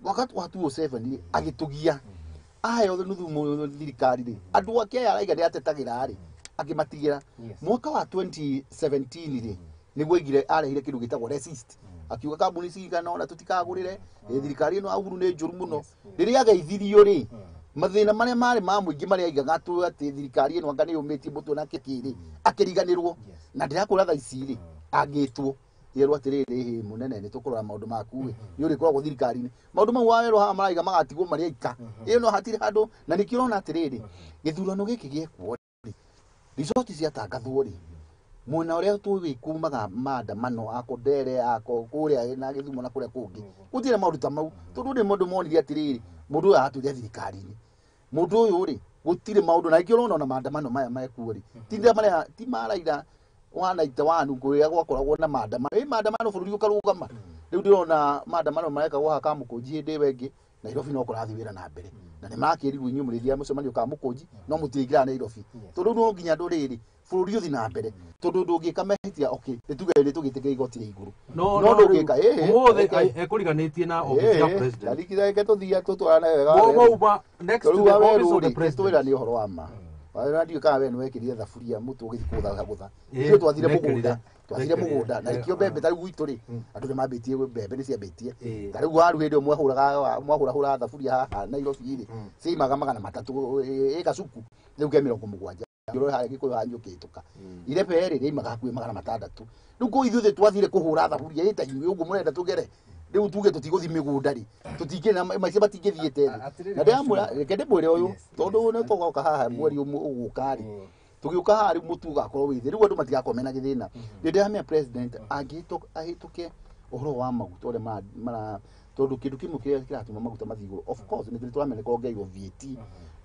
Mwaka wa 2007 agĩtũgia aheo nuthu thirikari rĩ andũ ake aya araiga nĩ atetagĩra rĩ akĩmatigĩra. Mwaka wa 2017 rĩ nĩguo aigire arehire kĩndũ gĩtagwo resist akiuga kambuni cigana ona tũtikagũrĩre thirikari ĩno Uhuru nĩ njũru mũno. Rĩrĩa ageithirio rĩ mathĩna marĩa marĩ ma mũingĩ marĩa aigaga atĩ thirikari ĩno anga nĩ yũmĩtie mũtwe na kĩkĩ rĩ akĩriganĩrwo na ndĩrakũra thaa ici rĩ angĩtwo yerwo atĩrĩrĩ hĩ mũnene nĩ tũkũrora maũndũ maku ĩ nĩ ũrĩkoragwo thirikari-inĩ maũndũ mau wa werũ haha maraiga magatigwo marĩ aika ĩyo no hatirĩ handũ na nĩkĩo ũrona atĩrĩrĩ gĩthurano gĩkĩ gĩekwo rĩ resort ciatangathwo rĩ mwena ũrĩa tũĩ kumaga maandamano akondere ako kũrĩa na Gĩthumo na kũrĩa kũngĩ gũtirĩ maũndũ ta mau tondũ nĩ mũndũ monire atĩrĩrĩ mũndũ ũyũ aratũire thirikari-inĩ mũndũ ũyũ rĩ gũtirĩ maũndũ na nĩkĩo ũrona ona maandamano maya mekuo rĩ ti marĩa ti ma Raila wa 91 kũrĩa gwakoragwo na maandamano maandamano bũrũri ũkarũgama Rĩu ndĩrona maandamano marekagwo haha Kamũkũnji hĩndĩ ĩyo ĩngĩ Nairobi no kũrathiĩ wĩra na mbere na nĩ makĩrirwo inyuĩ mũrĩthiaga mũcemanio Kamũkũnji no mũtiingĩraga Nairobi tondũ no nginya andũ rĩrĩ bũrũri ũthiĩ na mbere tondũ ndũngĩka mahĩtia okay nĩ tuge nĩ tũgĩtĩkĩra igoti rĩa igũrũ no no ndũngĩka ũmũthĩ ekũriganĩtie na office ya president tariki tũthiĩ tũtwarane wega wauma next to the office of the president twĩra nĩ ũhoro wa ma na ndiũĩ kana we nĩ wekĩrire thaburia mũtu ũgĩthiĩ kũgũtha gũtha ithuĩ twathire mũgũnda twathire mũgũnda na nĩkĩo mbembe ta rĩu gwitũ rĩ andũ nĩ mambĩtie mbembe nĩ ciambĩtie ta rĩu waru hĩndĩ ĩyo mwahũrahũra thaburia haha Nairobi rĩ ciaimaga 300 ĩ gacuku rĩu ke 70 ũrore harĩa Gĩkũyũ hanyũkĩtũka irebe rĩ rĩaimaga hakuhĩ 600 rĩu kũ ithuĩ twathire kũhũra thaburia ĩ ta inyuĩ ũguo mũrenda tũgere rĩu tuge tũtigũthiĩ mĩgũnda rĩ tũtingĩ na maica matingĩthiĩte thĩ na ndĩramwĩra reke ndĩmwĩre ũyũ tondũ nĩ tũgoka haha mweri ũmwe ũgũka rĩ tũgĩũka haha rĩu mũtu ũgakorwo wĩ thĩ rĩu andũ matigakorwo mena gĩthĩna nĩ ndĩramenya president angĩhĩtũke ũhoro wa maguta ũrĩa mara tondũ kĩndũ kĩmwe kĩrĩa kĩratũma maguta mathiĩ igũrũ of course nĩ tũramenya nĩ kongeirwo VAT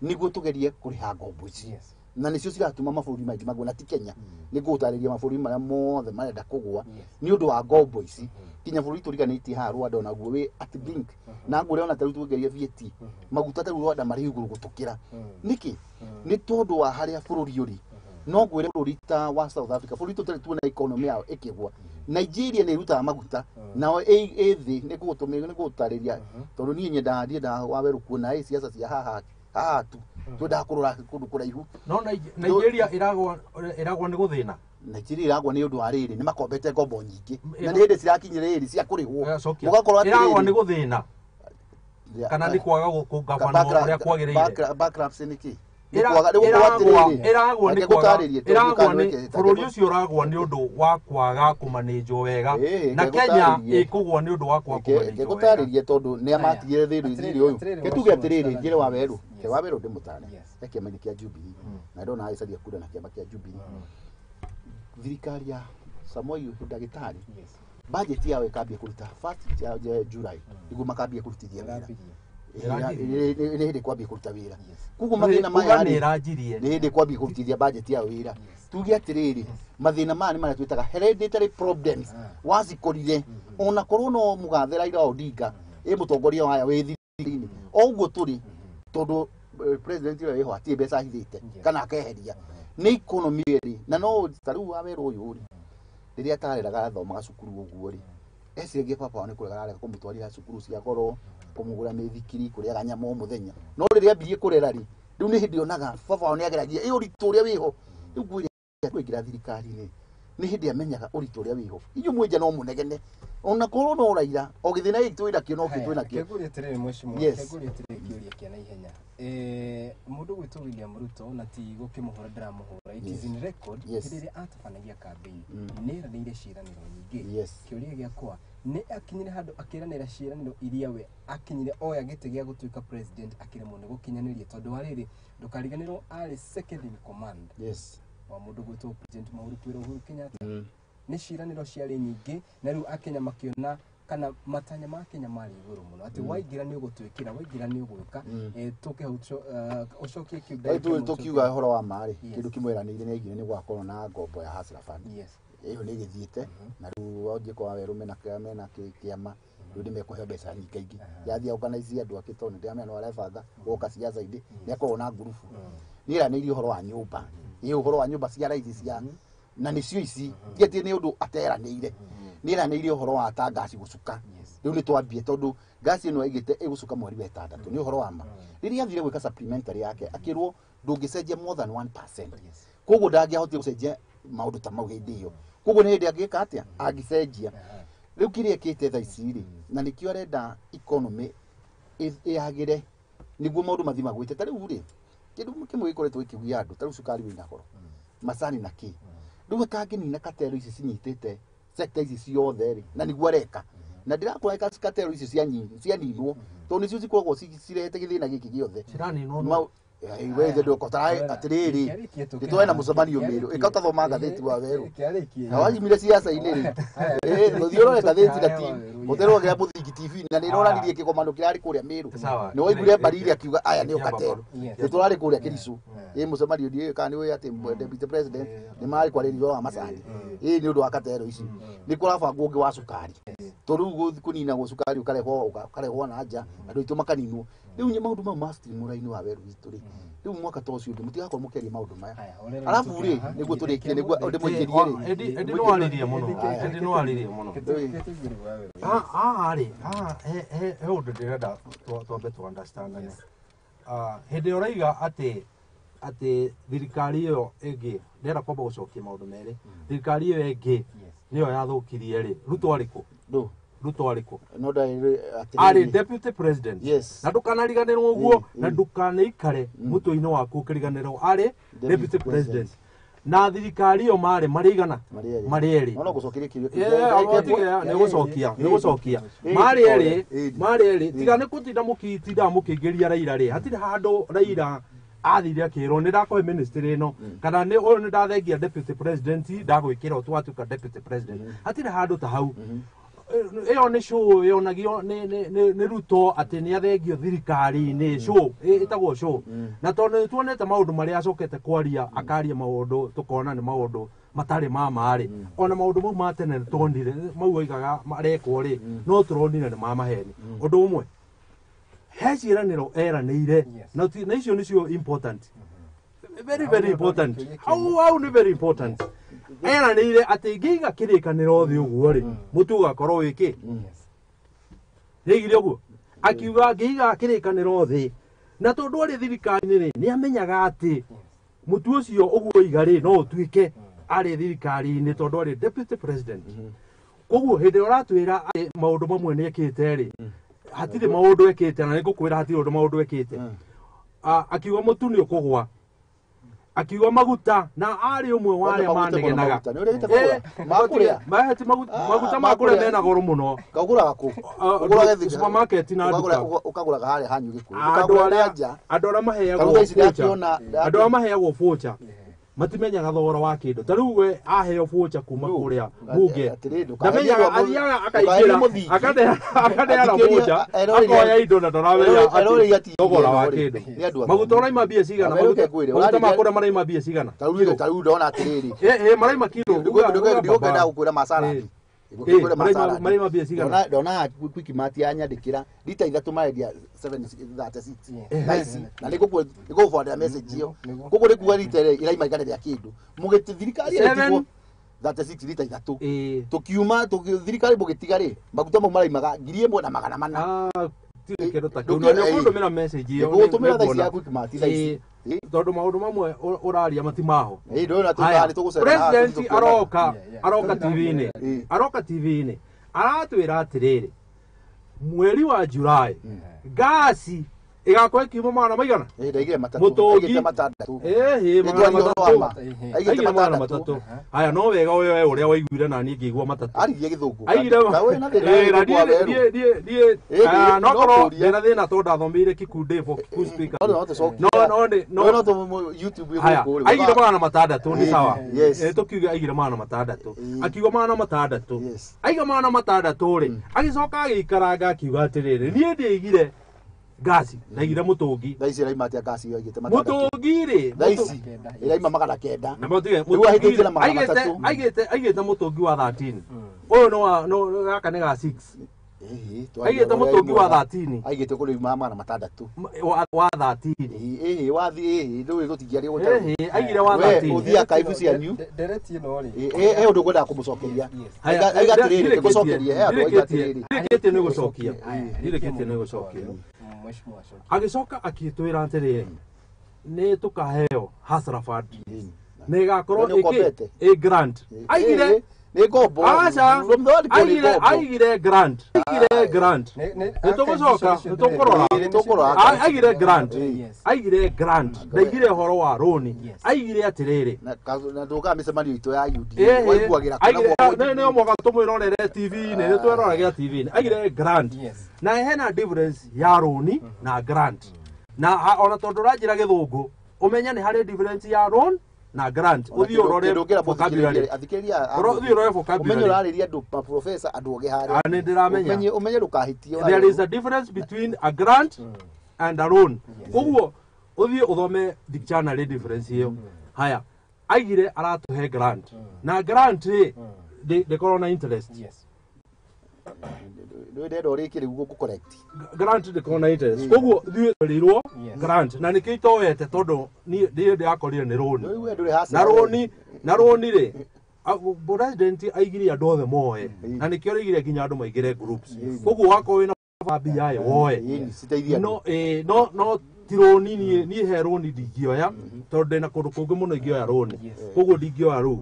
nĩguo tũgerie kũrĩha ngombo ici na nĩcio ciratũma mabũrũri maingĩ magwe na ti Kenya nĩ ngũgũtarĩria mabũrũri marĩa mothe marenda kũgũa nĩ ũndũ wa ngombo ici kinya bũrũri tũriganĩtie haha Rwanda onaguo wĩ at brink na ngũrĩa ona tarĩu tũngeria VAT maguta tarĩu Rwanda marĩ igũrũ gũtũkĩra nĩkĩ nĩ tondũ wa harĩa bũrũri ũrĩ no ngwĩre bũrũri ta wa South Africa bũrũri tũtarĩ tuona economy yao ĩkĩgwa Nigeria nĩ ĩrutaga maguta nao ĩ thĩ nĩ ngũgũtarĩria tondũ niĩ nyendaga ndiendaga Wawerũ kuona ĩ siasa cia haha haha tu twendaga kũrora kũndũ kũraihu no Nigeria ĩragwa nĩ gũthĩna Nigeria ĩragwa nĩ ũndũ wa rĩrĩ nĩ makombete ngombo nyingĩ na nĩ hĩndĩ cirakinyĩra rĩrĩ cia kũrĩhwo mũgakorwo atĩrĩrĩ ĩragwa nĩ gũthĩna kana nĩ kwaga kũgabanwo ũrĩa kwagĩrĩire bankruptcy nĩ kĩ ĩragwa nĩ kwaga bũrũri ũcio ũragwa nĩ ũndũ wa kwaga kũmanĩnjwo wega na Kenya ĩkũgwa nĩ ũndũ wa kwaga kũmanĩnjwo wega ngũtarĩrie tondũ nĩ amatigire thĩrĩ ũyũ gĩtuge atĩrĩrĩ njĩre Wawerũ ke Wawerũ ndĩmũtare e kĩama-inĩ kĩa Jubilee na ndona agĩcaria kura na kĩama kĩa Jubilee thirikari ya Samoei ndagĩtarĩ budget yao ĩkambia kũruta first July nĩguo makambia kũrutithia wĩra nĩ hĩndĩ kwambia kũruta wĩra koguo mathĩna maya nĩ hĩndĩ kwambia kũrutithia budget yao wĩra tuge atĩrĩrĩ mathĩna maya nĩ marĩa twĩtaga hereditary problems wacikorire ona korwo no mũgathe Raila Odinga ĩ mũtongoria waya wĩ thirikari-inĩ o ũguo tũrĩ tondũ president ũrĩa wĩho hatirĩ mbeca ahithĩte kana akeheria nĩ economy rĩ na no ta rĩu Wawerũ ũyũ rĩ rĩrĩa atareraga athomaga cukuru ũguo rĩ eciragia baba wao nĩ kũrega ararega kũmũtwarĩra cukuru cia goro kũmũgũra mĩthikiri kũrĩaga nyama o mũthenya no rĩrĩa ambirie kũrera rĩ rĩu nĩ hĩndĩ onaga baba wao nĩ ageragia ĩ ũritũ ũrĩa wĩho rĩu ngwĩre kũingĩra thirikari-inĩ nĩ hĩndĩ amenyaga ũritũ ũrĩa wĩho inyuĩ mwĩnja no mũnegene ona korwo no Raila o gĩthĩna gĩkĩ twĩ nakĩo no kĩo twĩ nakĩo kĩngũria atĩrĩrĩ mheshimiwa kĩngũria atĩrĩrĩ kĩũria kĩa naihenya mũndũ gwĩtwo William Ruto na ti gũkĩmũhũra ndĩramũhũra it is in record hĩndĩ ĩrĩa atabanagia campaign nĩ eranĩire ciĩranĩro nyingĩ kĩũria gĩakwa nĩ akinyire handũ akĩranĩra ciĩranĩro iria we akinyire oya gĩtĩ gĩa gũtuĩka president akĩremwo nĩ gũkinyanĩria tondũ wa rĩrĩ ndũkariganĩrwo arĩ second in command wa mũndũ gwĩtwo president Mũhuru Uhuru Kenyatta nĩ ciĩranĩro ciarĩ nyingĩ na rĩu akenya makĩona kana matanya ma Kenya marĩ igũrũ mũno atĩ waingĩra nĩ ũgũtwĩkĩra waingĩra nĩ ũgwĩka tũke hau ũcokie kĩu tũkiuga ũhoro wa ma rĩ kĩndũ kĩmwe eranĩire nĩ aigire nĩ gũgakorwo na ngombo ya Hustler Fund ĩyo nĩ ĩgĩthiĩte na rĩu wanjikwa Wawerũ mena kĩama rĩu nĩ mekũheo mbeca nyingaingĩ yathiĩ organize andũ ake tondũ nĩndĩramenya no arebanga gũka ciaca-inĩ nĩ akorwo na ngurubu nĩ eranĩire ũhoro wa nyũmba ĩ ũhoro wa nyũmba cia raithi cia na nĩcio ici ti atĩ nĩ ũndũ ateranĩire nĩ eranĩire ũhoro wa ta ngaci gũcuka rĩu nĩ twambie tondũ ngaci ĩno aigĩte ĩgũcuka mweri wa ĩtandatũ nĩ ũhoro wa ma rĩrĩa athire gwĩka supplementary yake akĩrwo ndũngĩcenjia more than 1% koguo ndangĩahotire gũcenjia maũndũ ta mau hĩndĩ ĩyo koguo nĩ hĩndĩ angĩka atĩa angĩcenjia rĩu kĩrĩa ĩkĩte thaa ici rĩ na nĩkĩo arenda economy ĩyagĩre nĩguo maũndũ mathiĩ magwĩte ta rĩu rĩ kĩndũ kĩmwe gĩkoretwo gĩkĩgia andũ ta rĩu cukari wĩna goro macani na kĩ rĩu atangĩnina katero ici cinyitĩte sector ici ciothe rĩ na nĩguo areka na ndĩrakora katero ici cianinwo tondũ nĩcio cikoragwo cirehete gĩthĩna gĩkĩ gĩothe We ithe ndũkotara atĩrĩrĩ ndĩtwae na mũcemanio Mĩrũ ĩka ũtathoma ngathĩti wa werũ na wanyumire ciaca-inĩ rĩ ũthiĩ ũrore ngathĩti na ũterogera Mũthingi TV na nĩ ĩronanirie kĩgomano kĩrarĩ kũrĩa Mĩrũ nĩ waiguire Mbarire akiuga aya nĩo Katero nĩ tũrarĩ kũrĩa Kĩricũ ĩ mũcemanio ndiũĩ kana nĩ ũĩ atĩ deputy president nĩ marĩ kwarĩria ũhoro wa macani ĩ nĩ ũndũ wa Katero ici nĩ kũrabangwo ũngĩ wa cukari tondũ rĩu kũninagwo cukari ũkarehwo na nja andũ aitũ makaninwo rĩu maũndũ mau ma streamline wa werũ witũ rĩ rĩu mwaka ta ũcio ũngĩ mũtigakorwo mũkĩaria maũndũ maya arabu rĩ nĩguo tũrĩkie nĩguo ndĩmũikĩrie rĩ ĩndĩ nĩwarĩrie mũno ĩndĩ nĩwarĩrie mũno haha rĩ haha he ũndũ ndĩrenda twambe tũ understand hĩndĩ ĩrĩa ũraiga atĩ thirikari ĩyo ĩngĩ ndĩrenda kwamba gũcokia maũndũ merĩ thirikari ĩyo ĩngĩ nĩyo yathũkirie rĩ Ruto arĩ kũ Ruto arĩ kũ arĩ deputy president na ndũkanariganĩrwo ũguo na ndũkanaikare mũtwe-inĩ waku ũkĩriganĩrwo arĩ deputy president na thirikari ĩyo marĩ marĩ igana marĩ erĩ nĩ gũcokia marĩ erĩ tiga nĩ kũtinda mũkĩtindaga mũkĩingĩria Raila rĩ hatirĩ handũ Raila athire akĩrwo nĩ ndakũhe ministry ĩno kana nĩ ũyũ nĩ ndathengia deputy president ndagwĩkĩra twatuĩka deputy president hatirĩ handũ ta hau ĩyo nĩ show yonagio nĩ Ruto atĩ nĩ athengio thirikari-inĩ show ĩtagwo show na tondũ nĩ tuonete maũndũ marĩa acokete kwaria akaria maũndũ tũkona nĩ maũndũ matarĩ ma ma-rĩ ona maũndũ mau ma tene nĩ tuonire mau oigaga marekwo rĩ no tũronire nĩ ma maheni ũndũ ũmwe he ciĩranĩro eranĩire na icio nĩcio important very very important hau nĩ very important eranĩire atĩ ngĩiga kĩrĩkanĩro thĩ ũguo rĩ mũtu ũgakorwo wĩkĩ nĩaigire ũguo akiuga ngĩiga kĩrĩkanĩro thĩ na tondũ arĩ thirikari-inĩ rĩ nĩ amenyaga atĩ mũtu ũcio ũguo oiga rĩ no ũtuĩke arĩ thirikari-inĩ tondũ arĩ deputy president koguo hĩndĩ ĩrĩa ũratwĩra atĩ maũndũ mamwe nĩ ekĩte rĩ hatirĩ maũndũ ekĩte na nĩngũkwĩra hatirĩ ũndũ maũndũ ekĩte akiuga mũtu nĩ ũkũgwa akiuga maguta na arĩ ũmwe wa arĩa manegenaga maguta ma kũrĩa mena goro mũno kaũgũraga kũ ũgũrage supermarket na nduka ũkagũraga harĩa hanyu Gĩkũyũ andũ arĩa maheagwo voucher andũ arĩa maheagwo voucher matimenyaga thogora wa kĩndũ ta rĩu we aheo voucher kuma kũrĩa bunge ndamenyaga athiaga akaingĩra akaneana voucher akoya indo na ndaramenya thogora wa kĩndũ maguta ũraima mbia cigana maguta ma kũrĩa maraima mbia cigana ta rĩu ndona atĩrĩrĩ maraima kilo ndigũkenda gũkwĩra macaradi maraima mbia cigana ndona Quickmart yanyandĩkĩra rita ithatũ marendia 736 thaa ici na nĩngũkũbandĩra message ĩyo koguo nĩ kuga rita ĩraima igana rĩa kĩndũ mũgĩti thirikari ĩrĩtigwo 36 rita ithatũ tũkiuma thirikari mũgĩtiga rĩ maguta mau maraimaga 1400 tirĩ kĩndũ ta kĩu na nĩũkũndũmĩra message ĩyo nĩngũgũtũmĩra thaa ici ya Quickmart thaa ici tondũ maũndũ mamwe ũraria matimaho president aroka TV-inĩ aroka TV-inĩ aratwĩra atĩrĩrĩ mweri wa July ngasi ĩgakorwo ĩkiuma magana maigana mũtũngi magana matatũ haya no wega ũyũ we ũrĩa waiguire na niĩ ngĩigua matatũ aririe gĩthũngũ no korwo ndĩna thĩna tondũ ndathomeire Kikundi for Kikuyu speaker aigire magana matandatũ nĩ sawa tũkiuge aigire magana matandatũ akiuga magana matandatũ aiga magana matandatũ rĩ agĩcoka agĩikaranga akiuga atĩrĩrĩ niĩ ndĩigire ngasi ndaigire mũtũngi thaa ici ĩraima atĩa ngasi ĩyo aigĩte matandatũ mũtũngi rĩ thaa ici ĩraima magana kenda na mũtige rĩu ahĩtũtie na magana matatũ aigĩte mũtũngi wa 13 ũyũ no gaka nĩ ga 6 aigĩte mũtũngi wa 13 aigĩte kũrĩ magana matandatũ wa 13 wathi ndũĩ tũtingĩaria gũtarĩ aigire wa 13 ũthiĩ archive cianyu ndereti ĩno rĩ he ũndũ ngwendaga kũmũcokeria aiga atĩrĩrĩ ngũcokeria he andũ aiga atĩrĩrĩ ndirĩkĩtie nĩ gũcokia ndirĩkĩtie nĩ gũcokia agĩcoka akĩtwĩra atĩrĩrĩ nĩ tũkaheo Hustler Fund na ĩgakorwo ĩ grant aigire nĩ ngombo aca aigire grant aigire grant nĩ tũgũcoka nĩ tũkũrora aigire grant aigire grant ndaigire ũhoro wa rũni aigire atĩrĩrĩ na ndũkaga mĩcemanio itũ ya UDA waiguagĩra nĩ mwaka tũmwĩrorere TV-inĩ nĩ tweroragĩra TV-inĩ aigire grant na hena difference ya rũni na grant Na ona tondu ũranjĩra gĩthũngũ ũmenye nĩ harĩ difference ya loan na grant. Ũthiĩ ũrore vocabulary. Ũthiĩ ũrore vocabulary. Ũmenye ũrarĩria andũ ma professor andũ ogĩ harĩa. Nĩ ndĩramenya. Ũmenye ndũkahĩtie. There is a difference between a grant and a loan. Koguo ũthiĩ ũthome dictionary difference ĩyo. Haya, aigire aratũhe grant. Na grant rĩ ndĩkorwo na interest. Yes. Ndĩrenda ũrĩkie rĩu gũkũ correct. Grant ndĩkorwo na interest. Koguo ithuĩ twerirwo grant na nĩkĩo itoete tondũ niĩ ndĩrakorire nĩ loan. Na loan rĩ president aigire andũ othe moe na nĩkĩo aigire nginya andũ maingĩre groups. Koguo wakorwo wĩna mbia woe. No no ti loan niĩ he loan ndingĩoya tondũ ndĩna kũndũ kũngĩ mũno ingĩoya loan. Koguo ndingĩoya rũu.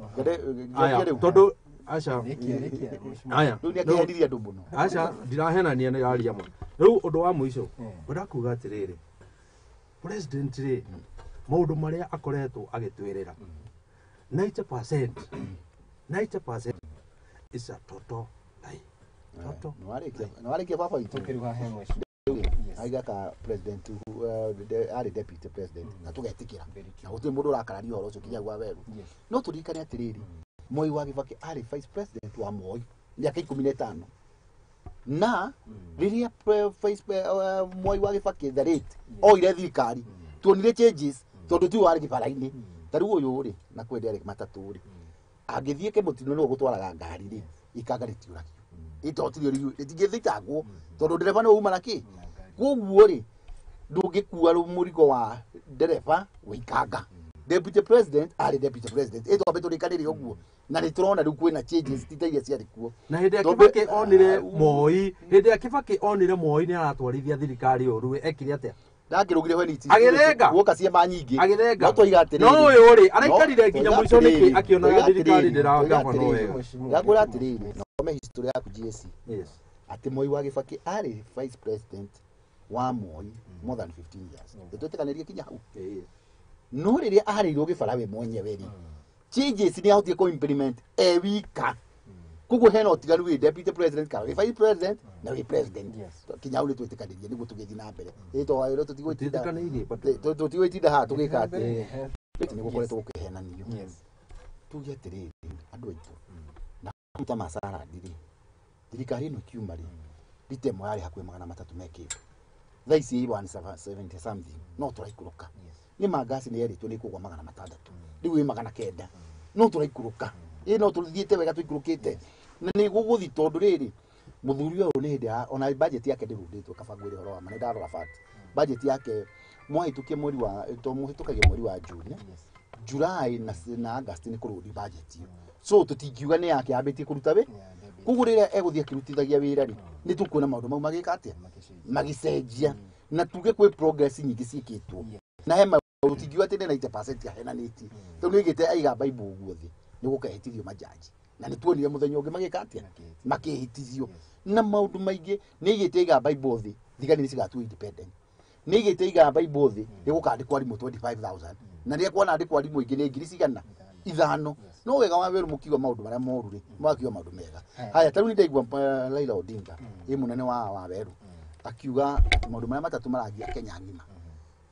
Tondũ aca aya rĩu nĩakĩhenirie andũ mũno. Aca ndirahenania nĩ aria mũno. Rĩu ũndũ wa mũico ngwenda kuga atĩrĩrĩ, president rĩ maũndũ marĩa akoretwo agĩtwĩrĩra 90% is a total lie. Total. Nĩwarĩkia baba witũ. Aiga ka president arĩ deputy president na tũgetĩkĩra na gũtirĩ mũndũ ũrakararia ũhoro ũcio kinya gwa Weru. No tũririkane atĩrĩrĩ, Moi wa Kibaki arĩ vice president wa Moi mĩaka 15 na rĩrĩa Moi wa Kibaki the late oire thirikari tuonire changes tondũ ti warĩ kĩbara-inĩ. Ta rĩu ũyũ rĩ na kwenda arĩ matatũ rĩ angĩthiĩ Kĩmũtino nĩwe ũgũtwaraga ngari rĩ ikanga rĩtiũragio itotirio rĩtingĩthitangwo tondũ ndereba nĩwe uma na kĩ. Koguo rĩ ndũngĩkua mũrigo wa ndereba wĩ ikanga. Deputy president arĩ deputy president ĩtwambe tũrĩkanĩre ũguo na nĩ tũrona rĩu kwĩna changes ti ta iria ciarĩ kuo. Na hĩndĩ ya Kibaki onire Moi, hĩndĩ ya Kibaki onire Moi nĩ aratwarithia thirikari ũru ekire atĩa? Ndakĩrũgire when it is agĩthenga guoka ciama nyingĩ. Agĩthenga. No twoiga atĩrĩrĩ, no ũyũ rĩ araikarire nginya mũico nĩkĩ akĩonaga thirikari ndĩragabana wega. Ndakwĩra atĩrĩrĩ, no history yaku GSC. Yes. Atĩ Moi wa Kibaki arĩ vice president wa Moi more than 15 years. Twetĩkanĩrie kinya hau. No rĩrĩa arĩirwo gĩbara we mwenyewe rĩ changes nĩ ahotire kũ implement e wika. Koguo hena ũtiganu wĩ deputy president kana wĩ vice president na wĩ president. Kinya hau nĩ twetĩkanĩrie nĩguo tũgĩthiĩ na mbere. Tũtigũitinda haha tũgĩka atĩ nĩ gũkoretwo gũkĩhenanio. Tuge atĩrĩrĩ andũ aitũ na kũruta macarandi rĩ thirikari ĩno ĩkiuma rĩ rita ĩmwe yarĩ hakuhĩ 300 mekĩndũ thaa ici 170 something no tũraikũrũka. Nĩ mangasi nĩ yerĩtwo nĩ kũgwa 600 rĩu ĩ 900 no tũraikũrũka. Ĩ no tũthiĩte wega tũikũrũkĩte na nĩ gũgũthiĩ tondũ rĩrĩ mũthuri ũyũ nĩ hĩndĩ ona budget yake ndĩrũndĩtwo kaba ngwĩre ũhoro wa ma nĩ ndarora fact budget yake mwahĩtũkie mweri wa to mũhĩtũkagia mweri wa June July na August nĩ kũrũndi budget ĩyo. So tũtingiuga nĩ yake yambĩtie kũruta wĩ koguo rĩrĩa egũthiĩ akĩrutithagia wĩra rĩ nĩ tũkuona maũndũ mau magĩka atĩa magĩcenjia na tuge kwĩ progress nyingĩ ciĩkĩtwo na he maũndũ tingiuga atĩ nĩ 90% ahenanĩtie tondũ nĩoigĩte aiga Bible ũguo thĩ nĩ gũkehĩtithio majaji na nĩ tuonire mũthenya ũngĩ magĩka atĩa makĩhĩtithio na maũndũ maingĩ. Nĩaigĩte aiga Bible thĩ thigari nĩ cigatuo independent, nĩaigĩte aiga Bible thĩ nĩ gũkandĩkwo arimũ 25,000 na rĩrĩa kwanandĩkwo arimũ aingĩ nĩ ngiri cigana 5. No wega wa Weru mũkiuga maũndũ marĩa moru rĩ mũgakiuga maũndũ mega. Haya ta rĩu nĩ ndaigua Raila Odinga ĩ mũnene wa Weru akiuga maũndũ marĩa matatũ maragia Kenya ng'ima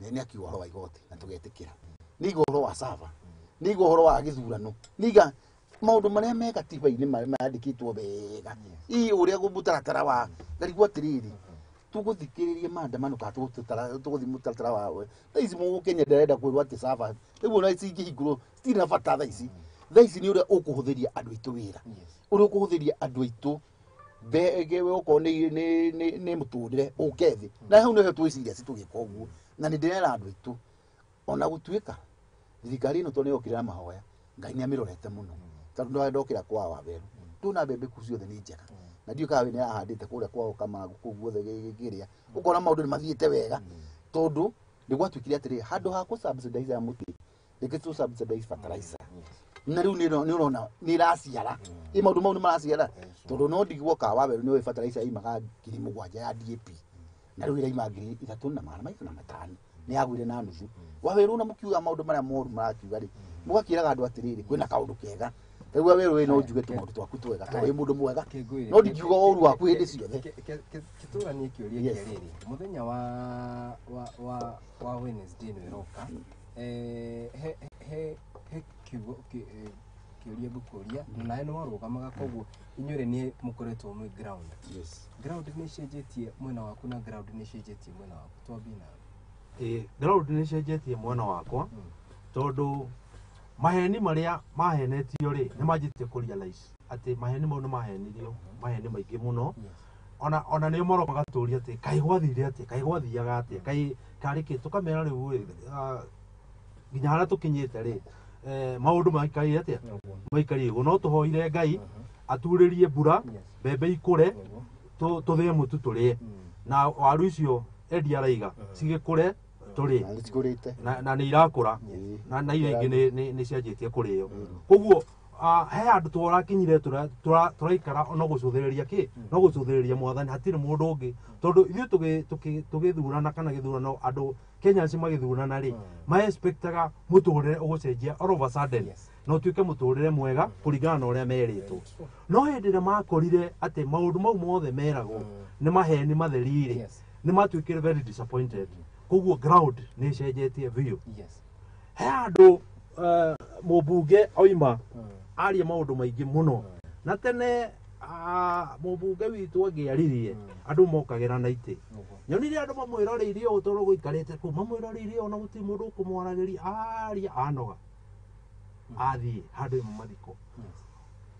nĩ akiuga ũhoro wa igoti na tũgetĩkĩra, nĩ iga ũhoro wa sava, nĩ iga ũhoro wa gĩthurano, nĩ iga maũndũ marĩa me gatiba-inĩ mandĩkĩtwo wega ii ũrĩa mũtaratara wa ngarigwo atĩrĩrĩ tũgũthikĩrĩria maandamano kana tũgũthiĩ mũtaratara wa thaa ici mũkenya ndarenda kwĩrwo atĩ sava rĩu ona cingĩhingũrwo citirĩ na bata thaa ici. Thaa ici nĩ ũrĩa ũkũhũthĩria andũ aitũ wĩra, ũrĩa ũkũhũthĩria andũ aitũ okorwo nĩ mũtũrĩre ũke thĩ na hau nĩho twĩciria tũgĩka ũguo. Na nĩ ndĩrera andũ aitũ ona gũtuĩka thirikari ĩno tondũ nĩyokire na mahoya Ngai nĩ amĩrorete mũno tondũ ndokĩra kwa Waweru ndona mbembe kuu ciothe nĩ njega na ndiũĩ kana we nĩ ahandĩte kũrĩa kwao Kamangũ kũu guothe kĩrĩa ũkona maũndũ nĩ mathiĩte wega tondũ nĩ gwatuĩkire atĩrĩ handũ ha kũ subsidize ya mũtĩ reke tũ subsidize fertilizer na rĩu nĩ ũrona nĩ ĩraciara ĩ maũndũ mau nĩ maraciara tondũ no ndigwo ka Waweru nĩ fertilizer imaga 7,000 ya DAP na rĩu ĩraima 3,500 nĩ yagũire na nuthu. Waweru na mũkiuga maũndũ marĩa moru marakiuga rĩ mũgakĩraga andũ atĩrĩrĩ kwĩna kaũndũ kega. Rĩu Wawerũ no njuge tũmaũndũ twaku twega tondũ wĩ mũndũ mwega no ndingiuga ũru waku hĩndĩ ciothe. Kĩtũranie kĩũria kĩa rĩrĩ mũthenya wa Wednesday nĩ ũroka, he kiugo kĩũria ngũkũria nawe nĩ warũgamaga, koguo inyuĩ nĩ mũkoretwo mwĩ ground. Ground nĩ ĩcenjetie mwena waku na ground nĩ ĩcenjetie mwena waku, twambie nawe. Ground nĩ ĩcenjetie mwena wakwa tondũ maheni marĩa mahenetio rĩ nĩ manjĩtie kũ realize atĩ maheni mau nĩ mahenirio maheni maingĩ mũno. Ona nĩo maroka magatũria atĩ kaĩ gwathire atĩa, kaĩ gwathiaga atĩa, kaĩ karĩ kĩ, tũkamera rĩu nginya harĩa tũkinyĩte rĩ maũndũ maikarire atĩa, maikarire ũguo. No tũhoire Ngai aturĩrie mbura, mbembe ikũre, tũthĩe mũtu tũrĩe, na waru icio endia araiga cigĩkũre tũrĩe na nĩ irakũra na iria ingĩ nĩ cianjĩtie kũrĩo. Koguo he handũ tũrakinyire tũraikara no gũcũthĩrĩria kĩ, no gũcũthĩrĩria mwathani, hatirĩ mũndũ ũngĩ, tondũ ithuĩ tũgĩthurana kana gĩthurano andũ Kenyans magĩthurana rĩ ma expectaga mũtũrĩre ũgũcenjia all of a sudden na ũtuĩke mũtũrĩre mwega kũringana na ũrĩa merĩtwo. No hĩndĩ ĩrĩa makorire atĩ maũndũ mau mothe meragwo nĩ maheni matheri rĩ, nĩ matuĩkire very disappointed. Koguo ground nĩ ĩcenjetie biũ. He handũ mũmbunge oima aria maũndũ maingĩ mũno, na tene mũmbunge witũ angĩaririe andũ mokagĩra na itĩ. Nyonire andũ mamwĩroreirie ũũ tondũ gũikarĩte kũu, mamwĩroreirie ona gũtirĩ mũndũ ũkũmwaragĩria, aria anoga athiĩ handũ ĩmwe mathiko,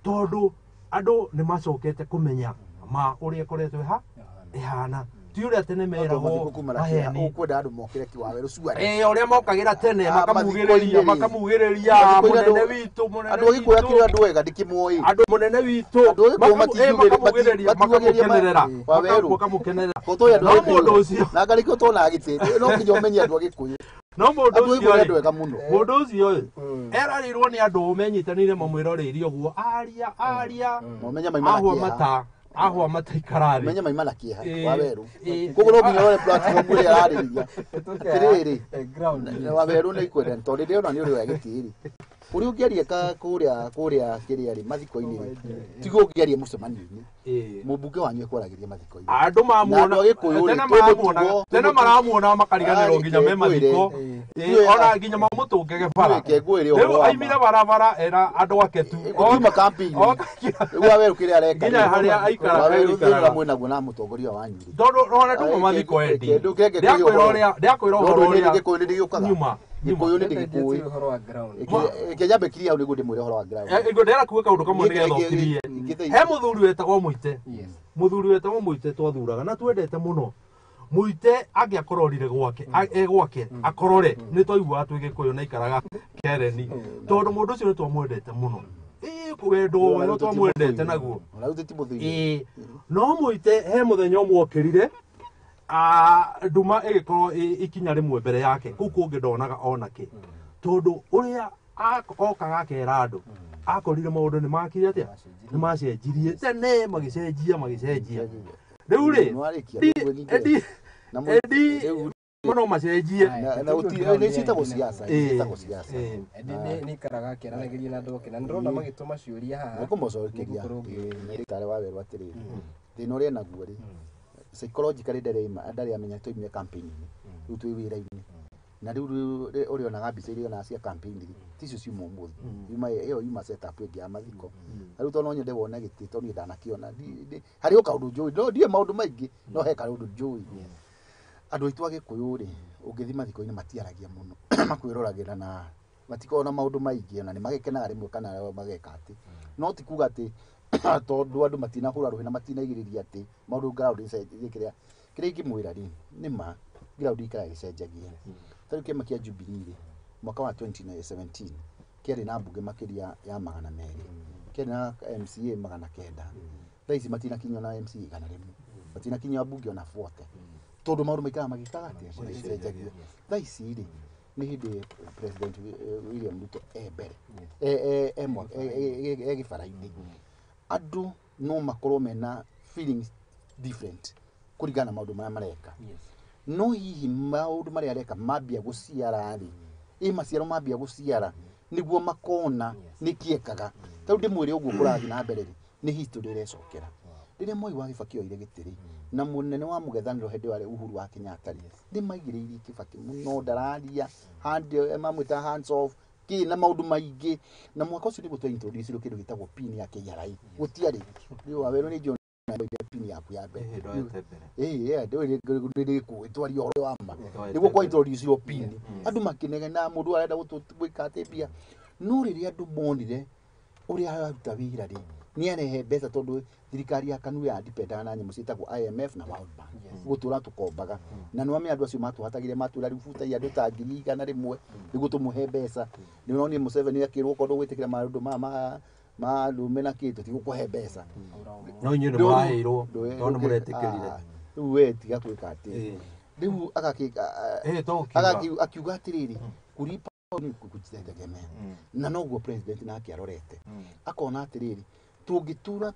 tondũ andũ nĩ macokete kũmenya ma ũrĩa ĩkoretwo ĩhana, ti ũrĩa tene meragwo maheni. Ũkwenda andũ mokĩre ki Wawerũ cuare ũrĩa mokagĩra tene makamugĩrĩria mũnene witũ, andũ a Gĩkũyũ akĩrĩ andũ ega ndĩkĩmoĩ, andũ mũnene witũ makamugĩrĩria makamukenerera makamũkenerera. No mũndũ ũcio na ngarĩkĩo tonaga gĩtĩ no nginya ũmenye andũ a Gĩkũyũ. No mũndũ ũcio mũndũ ũcio erarĩirwo nĩ andũ menyitanĩire mamwĩroreirie ũguo, aria aria ahwa mata ahwa mataikara thĩ, menye maima na kĩeha Wawerũ. Koguo no nginya ũrore platform ĩrĩa ararĩria atĩrĩrĩ Wawerũ nĩ ikwenda tondũ ndĩrona nĩ ũrĩ gĩtĩ rĩ ũrĩa ũngĩaria kũrĩa kĩrĩa rĩ mathiko-inĩ rĩ tiguo ũngĩaria mũcemanio-inĩ. Mũmbunge wanyu ekwaragĩria mathiko-inĩ andũ mamuona tene maramuona makariganĩrwo nginya me mathiko, ona nginya mamũtũngege bara. Rĩu aimire barabara era andũ ake tu kuma campaign rĩu Wawerũ kĩrĩa areka nginya harĩa aikaraga Wawerũ thĩna mwĩnaguo na mũtongoria wanyu rĩ tondũ ona nduma mathiko endi ndĩakwĩra ũhoro ũrĩa Gĩkũyũ nĩ ndĩgĩũkaga nyuma Gĩkũyũ nĩ ndĩgĩkũĩ Kenya mbekiri hau nĩguo ndĩmwĩre ũhoro wa ground. Ngwendera kuga kaũndũ kamwe nĩgetha ũkirie. He mũthuri wetagwo Mũite, mũthuri wetagwo Mũite twathuraga na twendete mũno. Mũite angĩakororire gwake gwake akorore nĩ twaiguaga twĩ Gĩkũyũ na ikaraga Kereni, tondũ mũndũ ũcio nĩ twamwendete mũno. Wendo ũyũ twamwendete naguo. No Mũite he mũthenya ũmwe okĩrire nduma ĩgĩkorwo ikinya rĩmwe mbere yake kũu kũngĩ ndonaga onake, tondũ ũrĩa okaga akera andũ akorire maũndũ nĩ makire atĩa, nĩ macenjirie tene magĩcenjia magĩcenjia. Rĩu rĩ endi no macenjie nĩ ciĩtagwo siasa, ciĩtagwo siasa. Endi nĩ ikaraga akĩaranagĩria na andũ ake na ndĩrona magĩtũma ciũria haha nĩkũmũcokeria tarĩ Wawerũ atĩrĩrĩ thĩna ũrĩa enaguo rĩ psychologically ndarĩ amenya twaimire campaign-inĩ rĩu twĩ wĩra-inĩ na rĩu ũrĩonaga mbica iria onaga cia campaign rĩ ticio ciuma ũmũthĩ, yuma ĩyo yuma setup ĩngĩ ya mathiko. Na rĩu tondũ no nyende wone gĩtĩ tondũ niĩ ndanakĩona harĩ o kaũndũ njũĩ, no ndiũĩ maũndũ maingĩ no he kaũndũ njũĩ. Andũ aitũ a Gĩkũyũ rĩ ũngĩthiĩ mathiko-inĩ matiaragia mũno makwĩroragĩra na matikoragwo na maũndũ maingĩ ona nĩ magĩkenaga rĩmwe kana mageka atĩ, no ti kuga atĩ tondũ andũ matinahũra rũhĩ na matinaigĩrĩria atĩ maũndũ ground kĩrĩa kĩrĩa ingĩmwĩra rĩ nĩ ma ground ikaraga ĩcenjagia. Ta rĩu kĩama kĩa Jubilee rĩ mwaka wa 2017 kĩarĩ na mbunge makĩria ya 200, kĩarĩ na MCA 900, thaa ici matinakinyia na MCA 100, matinakinyia mbunge ona 40, tondũ maũndũ maikaraga magĩkaga atĩa magĩcenjagia. Thaa ici rĩ nĩ hĩndĩ President William Ruto e mbere e gĩbara-inĩ, andũ no makorwo mena feelings different kũringana na maũndũ marĩa mareka. No hihi maũndũ marĩa areka mambia gũciara rĩ, ĩ maciaro mambia gũciara nĩguo makona nĩkĩ ekaga. Tondũ ndĩmwĩre ũguo kũrathiĩ na mbere rĩ, nĩ history ĩrecokera. Rĩrĩa Moi wa Kibaki oire gĩtĩ rĩ, na mũnene wa mũng'ethanĩro hĩndĩ ĩyo arĩ Uhuru wa Kenyatta rĩ, nĩ maigĩrĩirie Kibaki mũno, ndararia, mamwĩtaga hands off, kĩ na maũndũ maingĩ. Na mwaka ũcio nĩguo twa introduce kĩndũ gĩtagwo pin ya KRA. Gũtiarĩ. Rĩu Wawerũ nĩ njũĩ pin yaku ya mbere. Ndĩkũĩ twaria ũhoro wa ma. Nĩguo kwa introduce pin. Andũ makĩnegena mũndũ arenda gwĩka atĩ mbia. No rĩrĩa andũ monire ũrĩa araruta wĩra rĩ, nĩ arehe mbeca tondũ thirikari ya KANU ya dipendaga na nyamũ ciĩtagwo IMF na World Bank. Gũtũra tũkombaga. Na nĩ wamenya andũ acio matũhatagire matwĩra rĩu butai andũ ta 100,000 nĩguo tũmũhe mbeca. Nĩ ũronire Museveni akĩrwo okorwo ndũgwĩtĩkĩra maũndũ maya ma ndũme na kĩ tũtigũkũhe mbeca. No inyuĩ nĩ mũraheirwo tondũ nĩ mũretĩkĩrire. Rĩu we tiga gwĩka atĩ. Rĩu akiuga atĩrĩrĩ, kulipa ni kujitegemea. Na noguo president nake arorete. Akona atĩrĩrĩ, tũngĩtura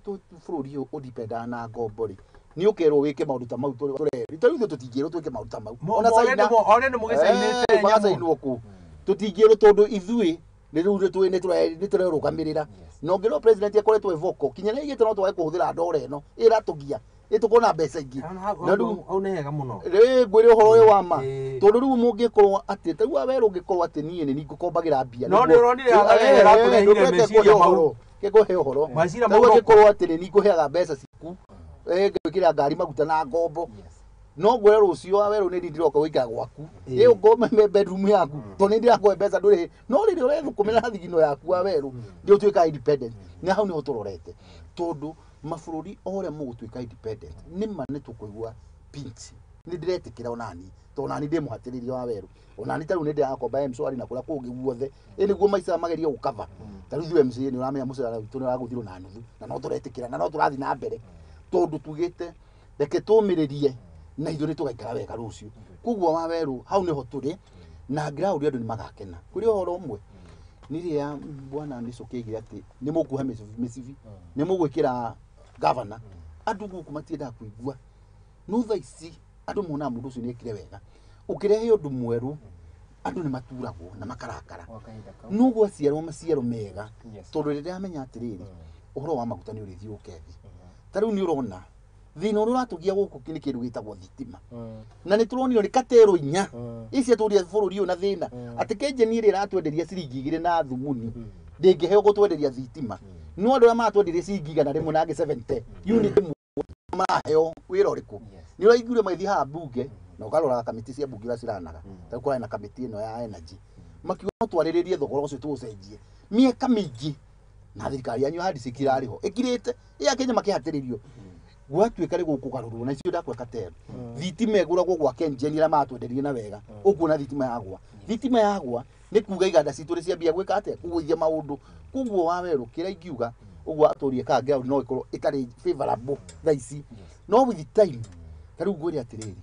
bũrũri ũyũ ũdipendaga na ngombo rĩ, nĩ ũkerwo wĩke maũndũ ta mau tũrerwo. Ta rĩu ithuĩ tũtingĩrwo twĩke maũndũ ta mau. Ona nĩ mũgĩcainĩte nyamũ. Kũ. Tũtingĩrwo tondũ ithuĩ nĩ rĩu nĩ tũrerũgamĩrĩra. Na ũngĩrwo president akoretwo e vocal, kinya nĩ aigĩte no twage kũhũthĩra ndora ĩno, ĩratũgia. Ĩtũkuona mbeca ingĩ. Na rĩu hau nĩ hega mũno. Rĩ ngwĩre ũhoro ũyũ wa ma. Tondũ rĩu mũngĩkorwo atĩ ta rĩu Wawerũ ũngĩkorwo atĩ niĩ nĩ ngũkombagĩra mbia. No nĩ ũronire arakũrehire meciria mau. Ngũhe ũhoro. Meciria mau. Angĩkorwo atĩ nĩ ngũheaga mbeca ciaku, ngwĩkĩra ngari maguta na ngombo. No ngwĩre rũciũ Wawerũ nĩ ndiroka gũikara gwaku. Ĩ ũngome bedroom yaku. Tondũ nĩ ndĩrakũhe mbeca ndũrĩ. No rĩrĩa ũrethũkũmĩra thigino yaku Wawerũ, nĩ ũtuĩkaga independent. Na hau nĩho tũrorete. Tondũ mabũrũri o ũrĩa mũgũtuĩka independent, nĩ ma nĩ tũkũigua pinch. Nĩ ndĩretĩkĩra onani, tondũ onani ndĩ mũhatĩrĩria Wawerũ. Onani ta rĩu nĩ ndĩrakomba M-Shwari na kũrĩa kũngĩ guothe. Ĩ nĩguo maica magerie gũkava. Ta rĩu ithuĩ MCA nĩ ũramenya mũcara witũ nĩ ũragũthirwo na nuthu, na no tũretĩkĩra, na no tũrathiĩ na mbere. Tondũ tugĩte reke tũmĩrĩrie na ithuĩ nĩ tũgaikara wega rũciũ. Koguo Wawerũ hau nĩho tũrĩ, na ground andũ nĩ magakena. Kũrĩ ũhoro ũmwe, nĩ rĩrĩa bwana Michuki aigire atĩ nĩ mũkuoha mĩcibi, nĩ mũgwĩkĩra governor, andũ gũkũ matiendaga kũigua. No thaa ici andũ monaga mũndũ ũcio nĩ ekire wega. Ũkĩrehe ũndũ mwerũ, andũ nĩ maturagwo na makarakara. No gwaciarwo maciaro mega, tondũ rĩrĩa amenya atĩrĩrĩ, ũhoro wa maguta nĩ ũrĩthiĩ ũke thĩ. Ta rĩu nĩ ũrona thĩna ũrĩa ũratũgia gũkũ nĩ kĩndũ gĩtagwo thitima. Na nĩ tũronio nĩ katero inya. Ici atũria bũrũri ũyũ na thĩna. Atĩ kenjeni ĩrĩa ĩratwenderia ciringi 2 na thumuni, ndĩngĩheo gũtwenderia thitima. No andũ arĩa maratwenderia ciringi 100 na angĩ 70 unit ĩmwe maraheo wĩra ũrĩkũ? Nĩ ũraiguire magĩthiĩ haha mbunge, na ũkarora kamĩtĩ cia mbunge ũrĩa ciranaga. Ta rĩu kũrarĩ na kamĩtĩ ĩno ya energy. Makiuga no twarĩrĩrie thogora ũcio tũũcenjie. Mĩaka mĩingĩ na thirikari yanyu ya DCK ĩrarĩ ho. Ĩkirĩte, ĩ Akenya makĩhatĩrĩrio. Gwatuĩka nĩ gũkũgarũrwo na icio ndakwa katero. Thitima ĩgũragwo gwa KenGen ĩrĩa maratwenderia na wega. Ũkuona thitima yagwa. Thitima yagwa nĩ kuga iganda citũ nĩ ciambia gwĩka atĩa? Kũgũithia maũndũ. Koguo Wawerũ kĩrĩa ingiuga ũguo atũrie ka ground no ĩkorwo ĩtarĩ favorable thaa ici. No with time, ta rĩu ngwĩre atĩrĩrĩ,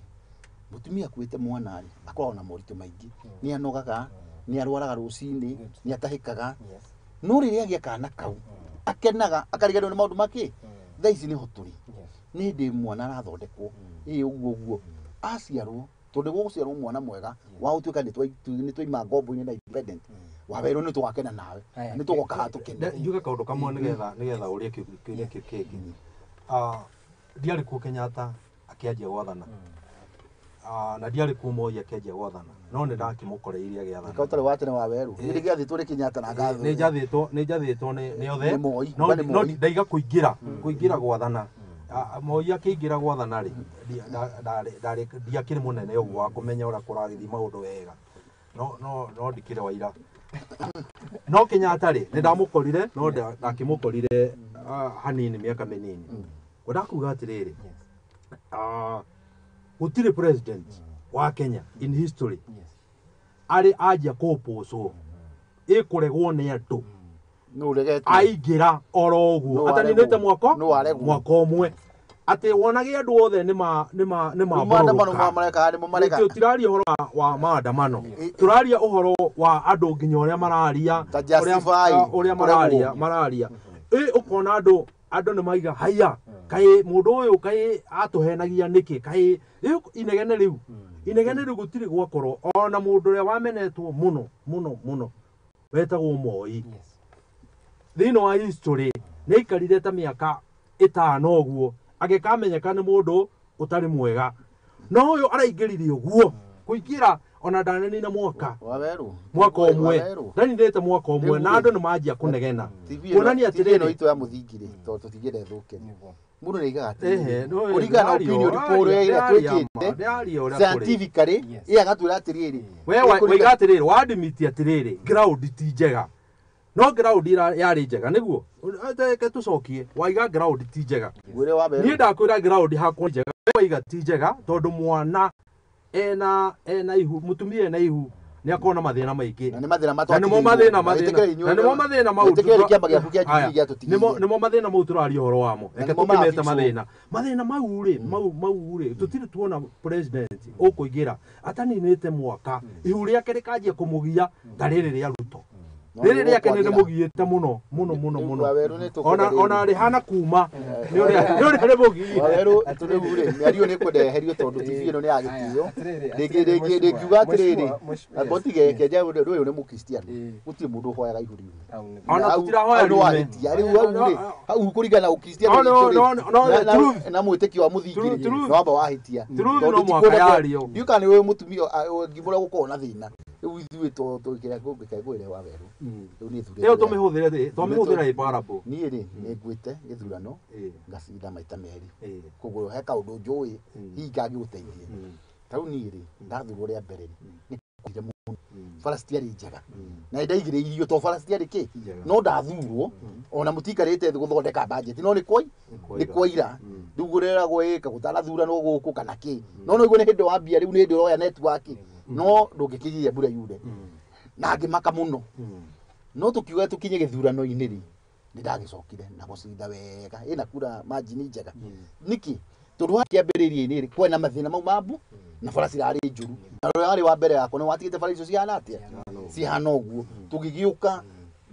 mũtumia akuĩte mwana rĩ, akoragwo na moritũ maingĩ. Nĩ anogaga, nĩ arwaraga rũcinĩ, nĩ atahĩkaga. No rĩrĩa agĩa kana kau, akenaga, akariganĩrwo nĩ maũndũ makĩ. Thaa ici nĩho tũrĩ. Nĩ hĩndĩ mwana arathondekwo. Ĩ ũguo ũguo. Aciarwo, tondũ gũgũciarwo mwana mwega, wa gũtuĩka nĩ twaima ngombo-inĩ na independent. Wawerũ nĩ tũgakena nawe. Nĩ tũgoka haha tũkene. Njuge kaũndũ kamwe nĩgetha ũrie kĩũria kĩu kĩngĩ. Ndiarĩ kuo Kenyatta akĩanjia gwathana. Na ndiarĩ kuo Moi akĩanjia gwathana. No nĩ ndakĩmũkoreirie agĩathana. Ka ũtarĩ wa tene Wawerũ. Nĩ ndĩgĩathĩtwo nĩ Kenyatta na ngathwo. Nĩ njathĩtwo nĩ othe. No ndaiga kũingĩra gwathana. Moi akĩingĩra gwathana rĩ, ndiakĩrĩ mũnene ũguo wa kũmenya ũrĩa kũragĩthiĩ maũndũ wega. No ndikĩrĩ wa ira. No Kenyatta rĩ, nĩ ndamũkorire, no ndakĩmũkorire hanini mĩaka mĩnini. Ngwendaga kuga atĩrĩrĩ, gũtirĩ president wa Kenya in history arĩ anjia kũpũcwo ĩkũregwo nĩ andũ. Aingĩra oro ũguo ataninĩte mwaka ũmwe. Atĩ wonage andũ othe nĩ mambũrũrũka. Tũtiraria ũhoro wa maandamano, tũraria ũhoro wa andũ nginya ũrĩa mararia, ũrĩa mararia. Ĩ ũkona andũ nĩ maiga haiya, kaĩ mũndũ ũyũ kaĩ atũhenagia nĩkĩ, kaĩ inegene rĩu. Inegene rĩu gũtirĩ gwakorwo ona mũndũ ũrĩa wamenetwo mũno mũno mũno wetagwo Moi. Thĩinĩ wa history nĩ aikarire ta mĩaka 5 ũguo agĩkamenyeka nĩ mũndũ ũtarĩ mwega. No ũyũ araingĩrire ũguo kũingĩra ona ndanenina mwaka mwaka ũmwe ndaninĩte mwaka ũmwe na andũ nĩ manjia kũnegena kuonania atĩrĩrĩ ĩno itũ ya mũthingi rĩ tondũ tũtingĩenda ĩthũke mũndũ nĩ aigaga atĩrĩrĩ kũringana na opinion poll ĩrĩa twĩkĩte scientifically ĩyo agatwĩra atĩrĩrĩ we waiga atĩrĩrĩ wadimiti atĩrĩrĩ ground ti njega no ground yarĩ njega nĩguo reke tũcokie waiga ground ti njega niĩ ndakwĩra ground hakwa njega waiga ti njega tondũ mwana ena ihu mutumia ena ihu nĩ akorwo na mathĩna maingĩ na nĩ mathĩna na nĩmo mathĩna mau nĩmo mathĩna mau tũraria ũhoro wamo reke tũkĩmete mathĩna mau rĩ mau rĩ tũtirĩ tuona president ũkũingĩra ataninĩte mwaka ihu rĩake rĩkanjia kũmũgia ta rĩrĩ rĩa Ruto rĩrĩ rĩake nĩ rĩmũgiĩte mũno mũno mũno mũno ona rĩhana kuma nĩ ũrĩa rĩmũgiĩte Waweru rĩu rĩ mĩario nĩ kwenda yeherio tondũ TV ĩno nĩ ya gĩtĩo rĩngĩ rĩngiuga atĩrĩrĩ tige kenja ũyũ nĩ mũkristiano gũtirĩ mũndũ ũhoyaga ihu riume ona tũtirahoya riume rĩu hau rĩ hau kũringana na ũkristiano na mwĩtĩkio wa mũthingi rĩ no wamba wahĩtia tondũ ti kwenda ndiũĩ kana nĩ ũĩ mũtumia ngĩmũra gũkorwo na thĩna rĩu ithuĩ tũkĩrĩa kũngĩkaigũĩre Waweru rĩu nĩ thurĩte ĩyo tũmĩhũthĩre twamĩhũthĩra ĩ parable niĩ rĩ nĩ ngwĩte gĩthurano ngacinda maita merĩ koguo he kaũndũ njũĩ hihi kangĩgũteithia ta rĩu niĩ rĩ ndathurwo rĩa mbere rĩ nĩ kwire mũno bara citiarĩ njega na nĩndaigĩrĩirio tondũ bara citiarĩ kĩ no ndathurwo ona mũtikarĩte thĩ gũthondeka budget no nĩ kwaira rĩu ngũreragwo ĩka gũtanathuranwo gũkũ kana kĩ no no igue nĩ hĩndĩ wambia rĩu nĩ hĩndĩ ũroya network no ndũngĩkĩgiria mbura yure na ngĩmaka mũno no tũkiuga tũkinye gĩthurano-inĩ rĩ nĩ ndagĩcokire na gũcinda wega ĩna kura margin njega nĩkĩ tondũ wa kĩambĩrĩria-inĩ rĩ kwarĩ na mathĩna mau mambu na bara cirarĩ njũru na ũrĩa warĩ wa mbere yakwa nĩ watigĩte bara icio cihana atĩa cihana ũguo tũgĩgĩũka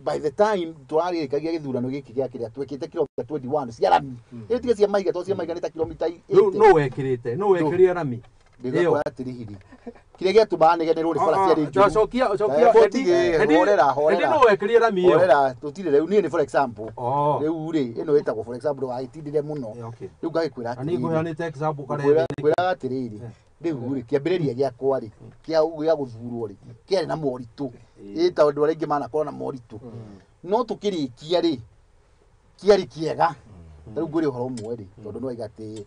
by the time tũrarĩkagia gĩthurano gĩkĩ gĩa kĩrĩa twĩkĩte kilomita 21 cia rami ĩyo tiga cia mahiga tondũ cia mahiga nĩ ta kilomita 80 no wekĩrĩte no wekĩrire rami ndĩgakora atĩrĩrĩ kĩrĩa gĩatũmaga negenerwo nĩ bara ciarĩ njũru cokia horera horera no wekĩrire rami ĩyo horera tũtirĩ rĩu niĩ nĩ for example rĩu rĩ ĩno ĩtagwo for example ndũgagĩtindĩre mũno rĩu ngagĩkwĩra atĩrĩrĩ ngũheanĩte example karĩa ngwĩraga atĩrĩrĩ rĩu rĩ kĩambĩrĩria gĩakwa rĩ kĩa gũthurwo rĩ kĩarĩ na moritũ ĩ tondũ andũ arĩa aingĩ manakorwo na moritũ no tũkĩrĩkia rĩ kĩarĩ kĩega ta rĩu ngwĩre ũhoro ũmwe rĩ tondũ nĩ waiga atĩ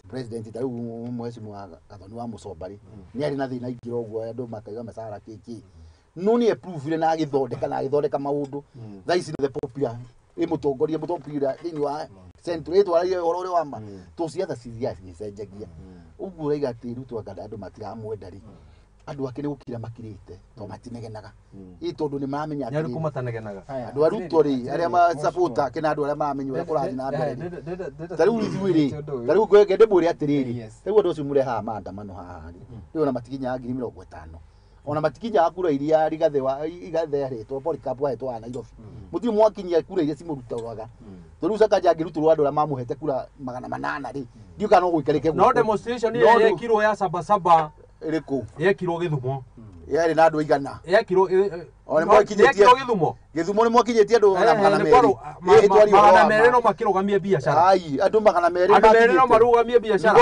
president ta rĩu mheshimiwa Gathoni wa Mũcomba rĩ nĩ arĩ na thĩna aingĩra ũguo andũ makaiga mĩcara kĩkĩ no nĩ approve na agĩthondeka maũndũ thaa ici the popular ĩ mũtongoria mũtopular thĩinĩ wa central ĩtwaragia ũhoro ũrĩa wa ma to ciatha cithiaga cigĩcenjagia ũguo ũraiga atĩ Ruto anga andũ matiramwenda rĩ andũ ake nĩ gũkira makirĩte tondũ matinegenaga ĩ tondũ nĩ maramenya nĩ arĩkũ matanegenaga andũ a Ruto rĩ arĩa ma support ake na andũ arĩa maramenya ũrĩa kũrathiĩ na mbere ta rĩu ithuĩ rĩ ta rĩu ngwende ndĩmwĩre atĩrĩrĩ ta rĩu andũ acio mũrehaga maandamano haha rĩ rĩu ona matikinyaga 50,000 ona matikinyaga kura iria Rigathĩ ahetwo Polycarp ahetwo wa Nairobi mũtirĩ mwakinyia kura iria cimũrutũraga tondũ rĩu Sakaja angĩrutũrwo andũ arĩa mamũhete kura 800 rĩ ndiũĩ kana no gũikarĩke no demonstration ĩrĩa yekirwo ya Sabasaba ĩrĩkũ yekirwo Gĩthumo yarĩ na andũ aigana yekirwo ona mwakinyĩtie Gĩthumo Gĩthumo nĩ mwakinyĩtie andũ 200 200 no makĩrũgamie biacara ai andũ 200 andũ merĩ no marũgamie biacara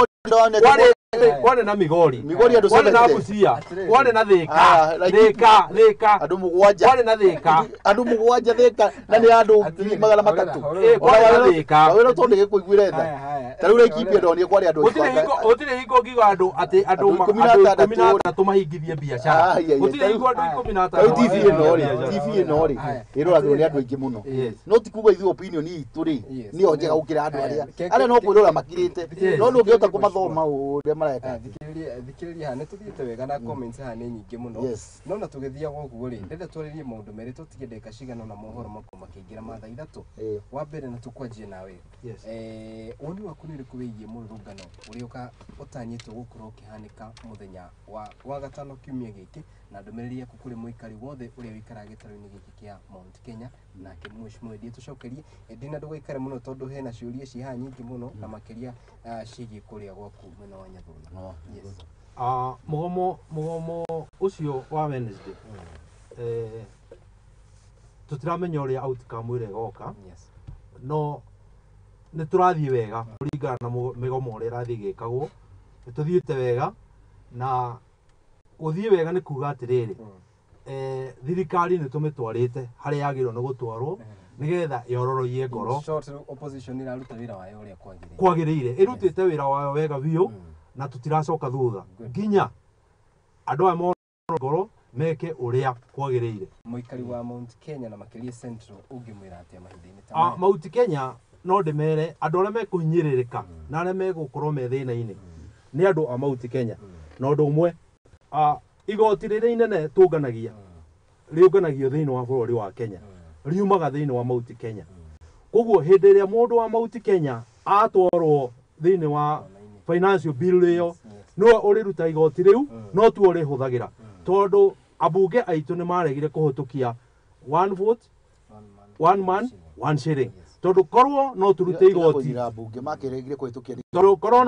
kwarĩ na Migori andũ kwarĩ na Busia kwarĩ na Thika Thika Thika andũ mũgwanja kwarĩ na Thika andũ mũgwanja Thika na nĩ andũ 300 kwarĩ na Thika wĩra tondũ nĩgĩkũiguire tha ta rĩu Laikipia ndonire kwarĩ andũ gũtirĩ hingo ngiuga andũ atĩ andũ 13 mahingithie biacara gũtirĩ hingo andũ 16 rĩu TV ĩno rĩ ĩroragĩrwo nĩ andũ aingĩ mũno no ti kuga ithuĩ opinion itũ rĩ nĩyo njega gũkĩra andũ arĩa no kwĩrora makirĩte no ndũngĩhota kũmathoma ũrĩa mareka thikĩrĩria haha nĩ tũthiĩte wega na comments haha nĩ nyingĩ mũno no na tũgĩthiaga ũguo rĩ ndĩrenda twarĩrie maũndũ merĩ tũtige ndagĩka cigana ũna mohoro makorwo makĩingĩra ma thaa 3 wa mbere na tũkwanjie nawe woni waku nĩ ũrĩkũ wĩgiĩ mũrũrũngano ũrĩa ũtanyĩtwo gũkorwo ũkĩhanĩka mũthenya wa gatano kiumia gĩkĩ na ndũmĩrĩri yaku kũrĩ mũikari wothe ũrĩa ũikaraga gĩtarũ-inĩ gĩkĩ kĩa Mount Kenya nake mheshimiwa Ndie tũcokerie ndina ndũgaikare mũno tondũ hena ciũria ci haha nyingĩ mũno na makĩria ciĩgiĩ kũrĩa gwaku mwena wa Nyathuna. Mũgomo ũcio wa Wednesday Tũtiramenya ũrĩa outcome ĩrĩa ĩgoka. No nĩ tũrathiĩ wega kũringana na mĩgomo ũrĩa ĩrathiĩ ĩgĩkagwo. Nĩ tũthiĩte wega, na gũthiĩ wega nĩ kuga atĩrĩrĩ, thirikari nĩ tũmĩtwarĩte harĩa yagĩrĩirwo nĩ gũtwarwo nĩgetha yororoie ngoro. Short, opposition ĩraruta wĩra wayo ũrĩa kwagĩrĩire. Kwagĩrĩire, ĩrutĩte wĩra wayo wega biũ, na tũtiracoka thutha nginya andũ aya mororo ngoro meke ũrĩa kwagĩrĩire. Mũikari wa Mount Kenya na makĩria Central ũngĩmwĩra atĩa mahinda-inĩ ta maya? Mount Kenya no ndĩmere andũ arĩa mekũhinyĩrĩrĩka na arĩa megũkorwo me thĩna-inĩ nĩ andũ a Mount Kenya. Na ũndũ ũmwe, igoti rĩrĩa inene tũnganagia rĩũnganagio thĩinĩ wa bũrũri wa Kenya, riumaga thĩinĩ wa Mount Kenya. Koguo hĩndĩ ĩrĩa mũndũ wa Mount Kenya atwarwo thĩinĩ wa financial bill ĩyo, nĩwe ũrĩruta igoti rĩu, no tuo ũrĩhũthagĩra, tondũ ambunge aitũ nĩ maregire kũhĩtũkia one vote one man one shilling, tondũ korwo no tũrute igoti, tondũ korwo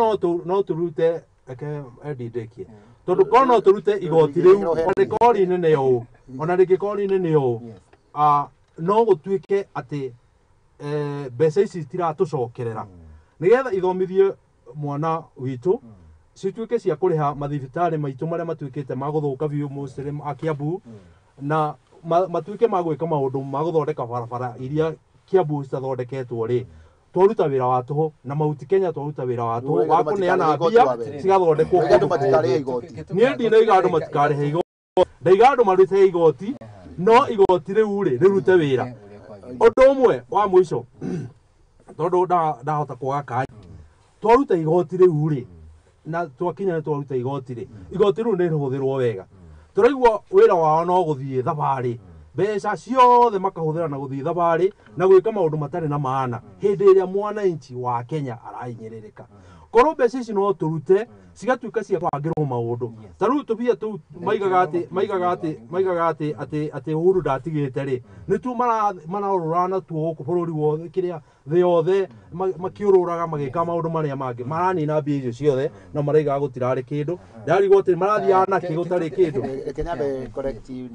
no tũrute, reke Eddie ndĩkie, tondũ korwo no tũrute igoti rĩu, ona rĩkorwo rĩ inene ũũ, ona rĩngĩkorwo rĩ inene ũũ, no gũtuĩke atĩ mbeca ici citiratũcokerera, nĩgetha ithomithie mwana witũ, cituĩke cia kũrĩha mathibitarĩ maitũ marĩa matuĩkĩte ma gũthũka biũ mostly a Kiambu, na matuĩke ma gwĩka maũndũ ma gũthondeka barabara iria Kiambu citathondeketwo rĩ. Twaruta wĩra wa tũhũ, na Mount Kenya twaruta wĩra wa tũhũ wa kũneana mbia cigathondekwo. Niĩ ndinaiga andũ matikarĩhe igoti, ndaiga andũ marute igoti, no igoti rĩu rĩ rĩrute wĩra. Ũndũ ũmwe wa mũico, tondũ ndahota kwaga kanya, twaruta igoti rĩu rĩ, na twakinya nĩ twaruta igoti rĩ, igoti rĩu nĩ rĩhũthĩrwo wega. Tũraigua wĩra wao no gũthiĩ thabarĩ, mbeca ciothe makahũthĩra na gũthiĩ thabarĩ na gwĩka maũndũ matarĩ na maana, hĩndĩ ĩrĩa mwananchi wa Kenya arahinyĩrĩrĩka. Korwo mbeca ici no tũrute cigatuĩka cia kwangĩrwo maũndũ, ta rĩu tũbia tũu maigaga atĩ maigaga atĩ maigaga atĩ atĩ atĩ Uhuru ndatigĩte rĩ, nĩtuo marorũra natuo gũkũ bũrũri wothe, kĩrĩa thĩ yothe makĩũrũraga magĩka maũndũ marĩa mangĩ, maranina mbia icio ciothe na maraigaga gũtirarĩ kĩndũ. Ndarigwo atĩ marathiaga nakĩ gũtarĩ kĩndũ. Reke nyambe correct ti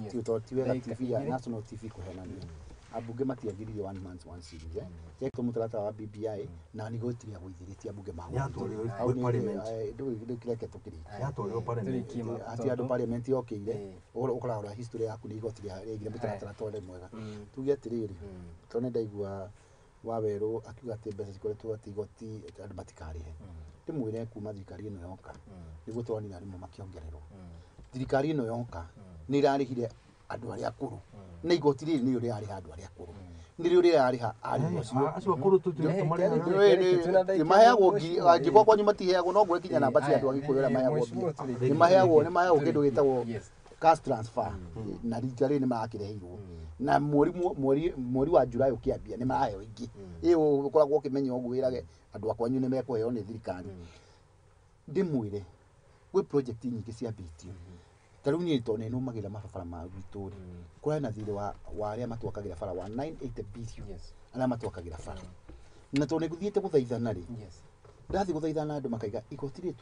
wega TV ya National TV kũhenania. Ambunge matiagiririe one man one shilling, yekwo mũtaratara wa BBI na nĩ igoti rĩagũithĩrĩtie ambunge Yatwarirwo parliament. Reke tũkĩrĩkie. Yatwarirwo parliament. Ati andũ parliament yokĩire ũkarora history yaku nĩ igoti rĩaigire mũtaratara twarĩ mwega. Tuge atĩrĩrĩ, tondũ nĩ ndaigua Wawerũ akiuga atĩ mbeca cikoretwo atĩ igoti andũ matikarĩhe. Ndĩmwĩre kuma thirikari ĩno yoka nĩguo tũronire arimũ makĩongererwo. Thirikari ĩno yoka nĩ ĩrarĩhire andũ arĩa akũrũ, na igoti rĩrĩ nĩrĩo rĩrarĩha andũ arĩa akũrũ, nĩrĩo rĩrarĩha arimũ acio. Acio akũrũ tũmarĩhaga. Nĩmaheagwo ngiri, angĩkorwo kwanyu matiheagwo, no ngwĩre namba cia andũ a Gĩkũyũ arĩa maheagwo mbia. Nĩmaheagwo kĩndũ gĩtagwo cash transfer, na rita rĩrĩ nĩmarakĩreheirwo na mweri wa July ũkĩambia nĩmaraheo ingĩ. Ĩ ũkoragwo ũkĩmenya ũguo wĩrage andũ a kwanyu nĩmekũheo nĩ thirikari. Ndĩmwĩre gwĩ project nyingĩ ciambĩtio. Ta rĩu niĩ tondũ nĩnũmagĩrĩra mabarabara ma gwitũ rĩ, kũrarĩ na thirĩ wa arĩa matwakagĩra bara wa 980 billion, arĩa matwakagĩra bara. Na tondũ nĩngũthiĩte gũthaithana rĩ, ndathiĩ gũthaithana andũ makaiga igoti rĩrĩ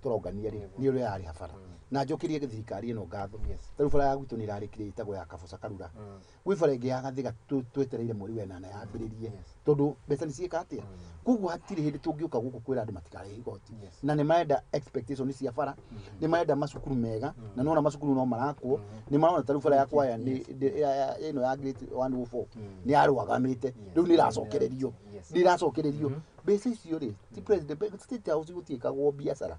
tũrongania rĩ nĩrĩo rĩrarĩha bara. Na njokerie thirikari ĩno ngatho. Ta rĩu bara ya gwitũ nĩ ĩrarĩkire ĩtagwo ya Kabuca Karura. Gwĩ bara ĩngĩ ya Gathĩga twetereire mweri wa ĩnana yambĩrĩrie, tondũ mbeca nĩ ciĩka atĩa. Koguo hatirĩ hĩndĩ tũngĩũka gũkũ kwĩra andũ matikarĩhe igoti. Na nĩ marenda expectation cia bara, nĩ marenda macukuru mega, na nĩwona macukuru no marakwo, nĩ marona ta rĩu bara ya Kwaya ĩno ya Great 104 nĩ yarũgamĩte, rĩu nĩ ĩracokererio, nĩ ĩracokererio. Mbeca icio rĩ, ti president, state house gũtiĩkagwo biacara,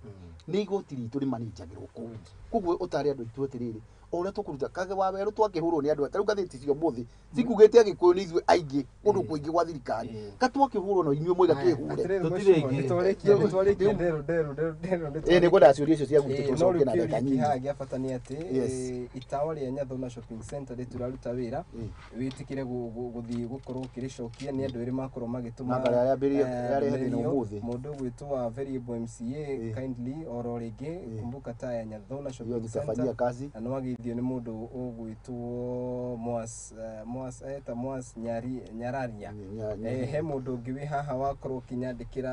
nĩ igoti ritũ rĩmanĩnjagĩrwo kũu. Koguo ũtare andũ aitũ atĩrĩrĩ, o ũrĩa tũkũruta kage wa werũ twakĩhũrwo nĩ andũ, ta rĩu ngathĩti cia ũmũthĩ cikugĩte Agĩkũyũ nĩ ithuĩ aingĩ kũndũ kũingĩ gwa thirikari, ka twakĩhũrwo no inyuĩ mwaiga twĩhũre. Ĩ nĩngwendaga ciũria icio cia gwitũ tũcoke na ndagĩka nyingĩ. Haha gĩa bata nĩ atĩ itawa rĩa Nyathuna Shopping Center rĩtiraruta wĩra, wĩtĩkĩre gũthiĩ gũkorwo ũkĩrĩcokia nĩ andũ erĩ makorwo magĩtũma Ĩrarehe thĩna ũmũthĩ. Mũndũ ũgwĩtwo wa Variable MCA kindly oro rĩngĩ kumbuka taya Nyathona shopping center kazi na nĩwageithio nĩ mũndũ ũgwĩtwo Moas Moas eta Moas Nyari Nyararia. He mũndũ ũngĩ wĩ haha wakorwo ũkĩnyandĩkĩra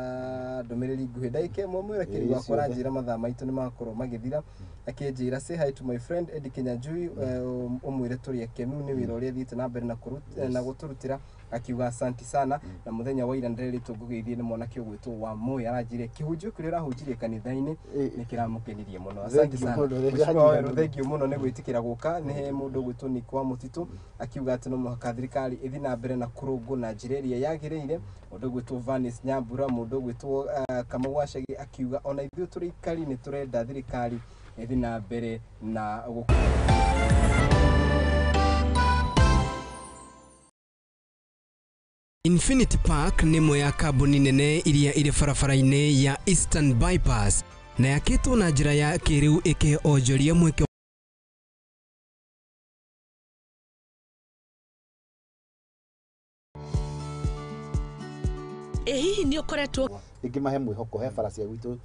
ndũmĩrĩri nguhĩ ndagĩka ĩmwe mwerekeri wakwa aranjĩra mathaa maitũ nĩ makorwo magĩthira, akĩnjĩra say hi to my friend Eddie Kinyanjui, ũmwĩre tũrĩ akenu nĩ wĩra ũrĩa athiĩte na mbere na na gũtũrutĩra, akiuga asanti sana. Na mũthenya wa ira ndĩrerĩtwo ngũgeithie nĩ mwanake ũgwĩtwo wa Moi, aranjĩre kĩhunjio kĩrĩa ũrahunjirie kanitha-inĩ nĩ kĩramũkenirie mũno. Asante sana Mheshimiwa Waweru, thengiũ mũno nĩ gwĩtĩkĩra gũka. Nĩ he mũndũ ũgwĩtwo Nick wa Mũtitũ akiuga atĩ no mũhaka thirikari ĩthiĩ na mbere na kũrũngwo na njĩra ĩrĩa yagĩrĩire. Mũndũ ũgwĩtwo Vanis Nyambura, mũndũ ũgwĩtwo Kamau Wacagi akiuga ona ithuĩ tũrĩ ikari nĩ tũrenda thirikari ĩthiĩ na mbere na Infinity Park nĩ ĩmwe ya kambuni nene iria irĩ barabara-inĩ ya Eastern Bypass na yakĩtwo na njĩra ya kĩrĩu ĩkĩhe onjoria mweke. Hihi nĩ ũkoretwo rĩngĩ mahe mwĩhoko he bara cia gwitũ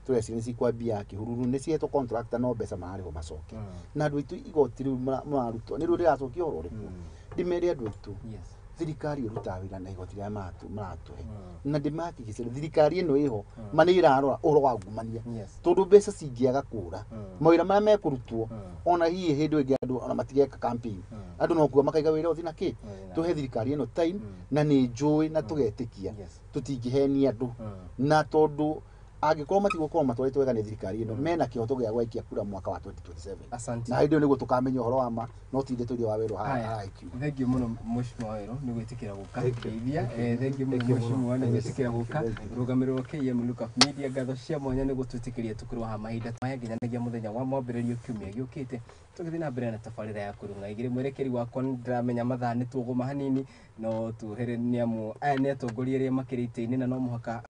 tũreciria nĩ cikwambia kĩhururu nĩ cihetwo contractor no mbeca mararĩhwo macoke na andũ aitũ igoti rĩu mararutwo nĩ rĩu rĩracokia ũhoro ũrĩkũ ndĩmere andũ aitũ thirikari ĩrutaga wĩra na igoti rĩrĩa maratũhe na ndĩmakĩgicĩra thirikari ĩno ĩho ma nĩ ĩrarora ũhoro wa ungumania tondũ mbeca cingĩaga kũra mawĩra marĩa mekũrutwo ona hihi hĩndĩ ĩngĩ andũ ona matigeka campaign andũ no kuga makaiga wĩra ũthiĩ na kĩ tũhe thirikari ĩno time na nĩ njũĩ na tũgetĩkia tũtingĩhenia andũ na tondũ angĩkorwo matigũkorwo matwarĩtwo wega nĩ thirikari ĩno mena kĩhoto gĩa gwaikia kura mwaka wa 2027 na hĩndĩ ĩyo nĩguo tũkamenya ũhoro wa ma no ti ndeto iria Waweru haraikiuga. Thengiũ mũno Mheshimiwa Waweru nĩ gwĩtĩkĩra gũka ngeithia. Thengiũ mũno Mheshimiwa nĩ gwĩtĩkĩra gũka. Rũgamĩrĩro wa KM Lookup Media, ngatho cia mwanya nĩ gũtwĩtĩkĩria tũkorwo haha mahinda maya nginyanagia mũthenya wa mwambĩrĩrio kiumia gĩũkĩte tũgĩthiĩ na mbere na tabarĩra ya kũrung'a igĩrĩ. Mwerekeri wakwa nĩ ndĩramenya mathaa nĩ tuogoma hanini no tuhere nĩ amu aya nĩ atongoria arĩa makĩrĩ itĩ-inĩ na no mũhaka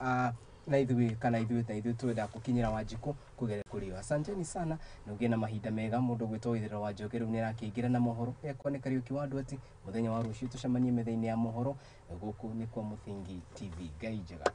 na ithuĩ kana ithuĩ na ithuĩ twenda gũkinyĩra Wanjikũ kũgerera kũrĩ o. Asanteni sana na ũgĩe na mahinda mega. Mũndũ ũgwĩtwo Waithera wa Njoke rĩu nĩarakĩingĩra na mohoro yakwa nĩ Kariũki wa Ndwati. Mũthenya wa rũciũ tũcemanie metha-inĩ ya mohoro gũkũ nĩ kwa Mũthingi TV. Ngai njega.